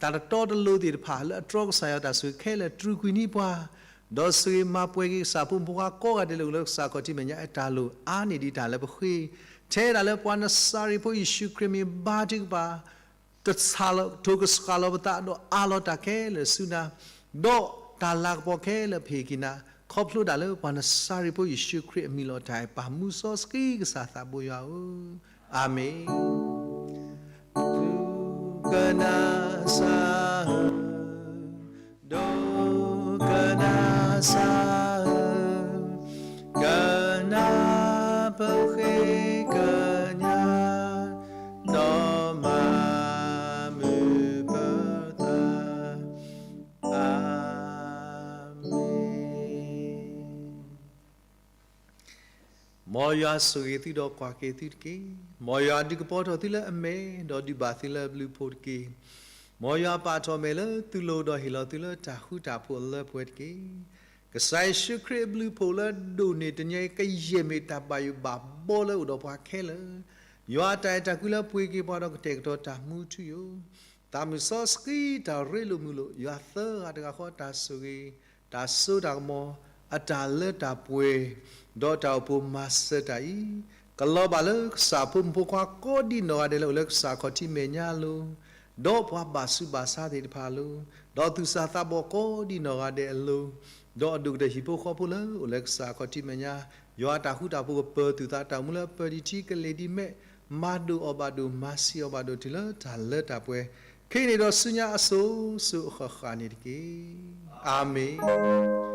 တၢ်တတီတလိၤသ့ၣ်တဖၣ် လၢအတြီကစၢ်ယွၤတၢ်ဆိၣ်ဂ့ၤခဲလၢာ် တြူာ်ကွံာ်န့ၢ်ပှၤ, ဒီးဆိၣ်ဂ့ၤမၤပှဲၤက့ၤကစၢ်ဖိမုၣ်ဖိခွါကိးဂၤဒဲးလၢအိၣ်လၢကစၢ်ခီၣ်ထံးမဲာ်ညါအတၢ်လိၣ် အါန့ၢ်ဒံးတၢ်လၢပဃ့, ထဲဒၣ်လၢပှၤနစၤရ့းဖိယ့ၣ်ၡူးခရံာ်မံၤဘါထုကဖၣ် တဆးလီၤ ထိၣ်ကဆှၣ်လီၤပသး ဒီးအးလီၤတၢ်ခဲလၢာ်ဆူနၤ, ဒီးတၢ်လၤကပီၤခဲလၢာ်ပဟ့ၣ်က့ၤနၤ, ခီဖျိဒၣ်လၢပှၤနစၤရ့းဖိယ့ၣ်ၡူးခရံာ်အမံၤလီၤတၢ်အဲၣ်ပၢ်မူစီဆှံကစၢ်သးဘိယွၤဧၢ, အၤမ့ၣ်. ဒိကနၣ်စၢ်ဧၢ, ဒိကနၣ်စၢ်ဧၢ, ကနၣ်ပဃ့ကညး ဒီးမၤမုာ်ပသး, အၤမ့ၣ်. မ်ယွၤဆိၣ်ဂ့ၤသုဒီးကွၢ်က့ၤသုတက့ၢ်. မ်ယွၤဒုးကပီၤထီၣ်သုလၢအမဲာ်, ဒီးဒုးဘၣ်သုလၢအဘျုးအဖှိၣ်တက့ၢ်. မ်ယွၤပာ်ထီၣ်မဲာ်လၢသုလိၤ, ဒီးဟ့ၣ်လီၤသုလၢတၢ်ဃူတၢ်ဖိးအလၢပှဲၤတက့ၢ်. ကစၢ်ယ့ၣ်ၡူးခရံာ်အဘျုးအဖှိၣ်လၢဒိၣ်န့ၢ်တနံၤအံၤ ကယဲၢ်မ့ၢ်တၢ်ဘၣ်ယိၣ်ဘၣ်ဘီလၢအိၣ်ဒီးပှၤခဲလၢာ်, ယွၤအတၢ်အဲၣ်တၢ်ကွံလၢပှ့ၤက့ၤပှၤဒီးကတဲာ်ကတီၤတၢ်မူထူယိာ်, သးမုၢ်စီဆှံတၢ်ရ့လိာ်မုာ်လိာ် ယွၤသၢဂၤတဂၤဃီတၢ်ဆိၣ်ဂ့ၤ, တၢ်စိတၢ်ကမီၤ, အတၢ်လၢတၢ်ပှဲၤ, ဒီးတၢ်အိၣ်ဖှိၣ်မၤစၢၤတၢ်အံၤ, ကလီၤဘၣ်လၢကစၢ်ဖိမုၣ်ဖိခွါကိးဒံနီၢ်ဂၤဒဲးလၢအိၣ်လၢကစၢ်ခီၣ်ထံးမဲာ်ညါအလိၤ, ဒီးပှၤဘၣ်ဆူးဘၣ်ဆါသ့ၣ်တဖၣ်အလိၤ, ဒီးသူၣ်စၢ်သးဘီၣ်ကိးဒံနီၢ်ဂၤဒဲးအလိၤ, ဒီးအဒိၣ်ကတၢၢ်ဟံၣ်ဖိဃီဖိလၢအိၣ်လၢကစၢ်ခီၣ်ထံးမဲာ်ညါ, ယွၤအတၢ်ဃူတၢ်ဖိးကပၢၤသုသး တၢ်အိၣ်မူလၢအပၢၤဒံးထံကလ့ၤဒံးမဲာ်, မၤဒိၣ်အီၣ်ဘၣ်ဒိၣ် မၤဆံးအီၣ်ဘၣ်ဒိၣ်တုၤလၢတၢ်လၢတၢ်ပှဲၤ, ခဲအံၤန့ၣ်ဒီးဆူညါအစိၤစိၤအဃၣ်ဃၣ်န့ၣ်တက့ၢ်. အၤမ့ၣ်.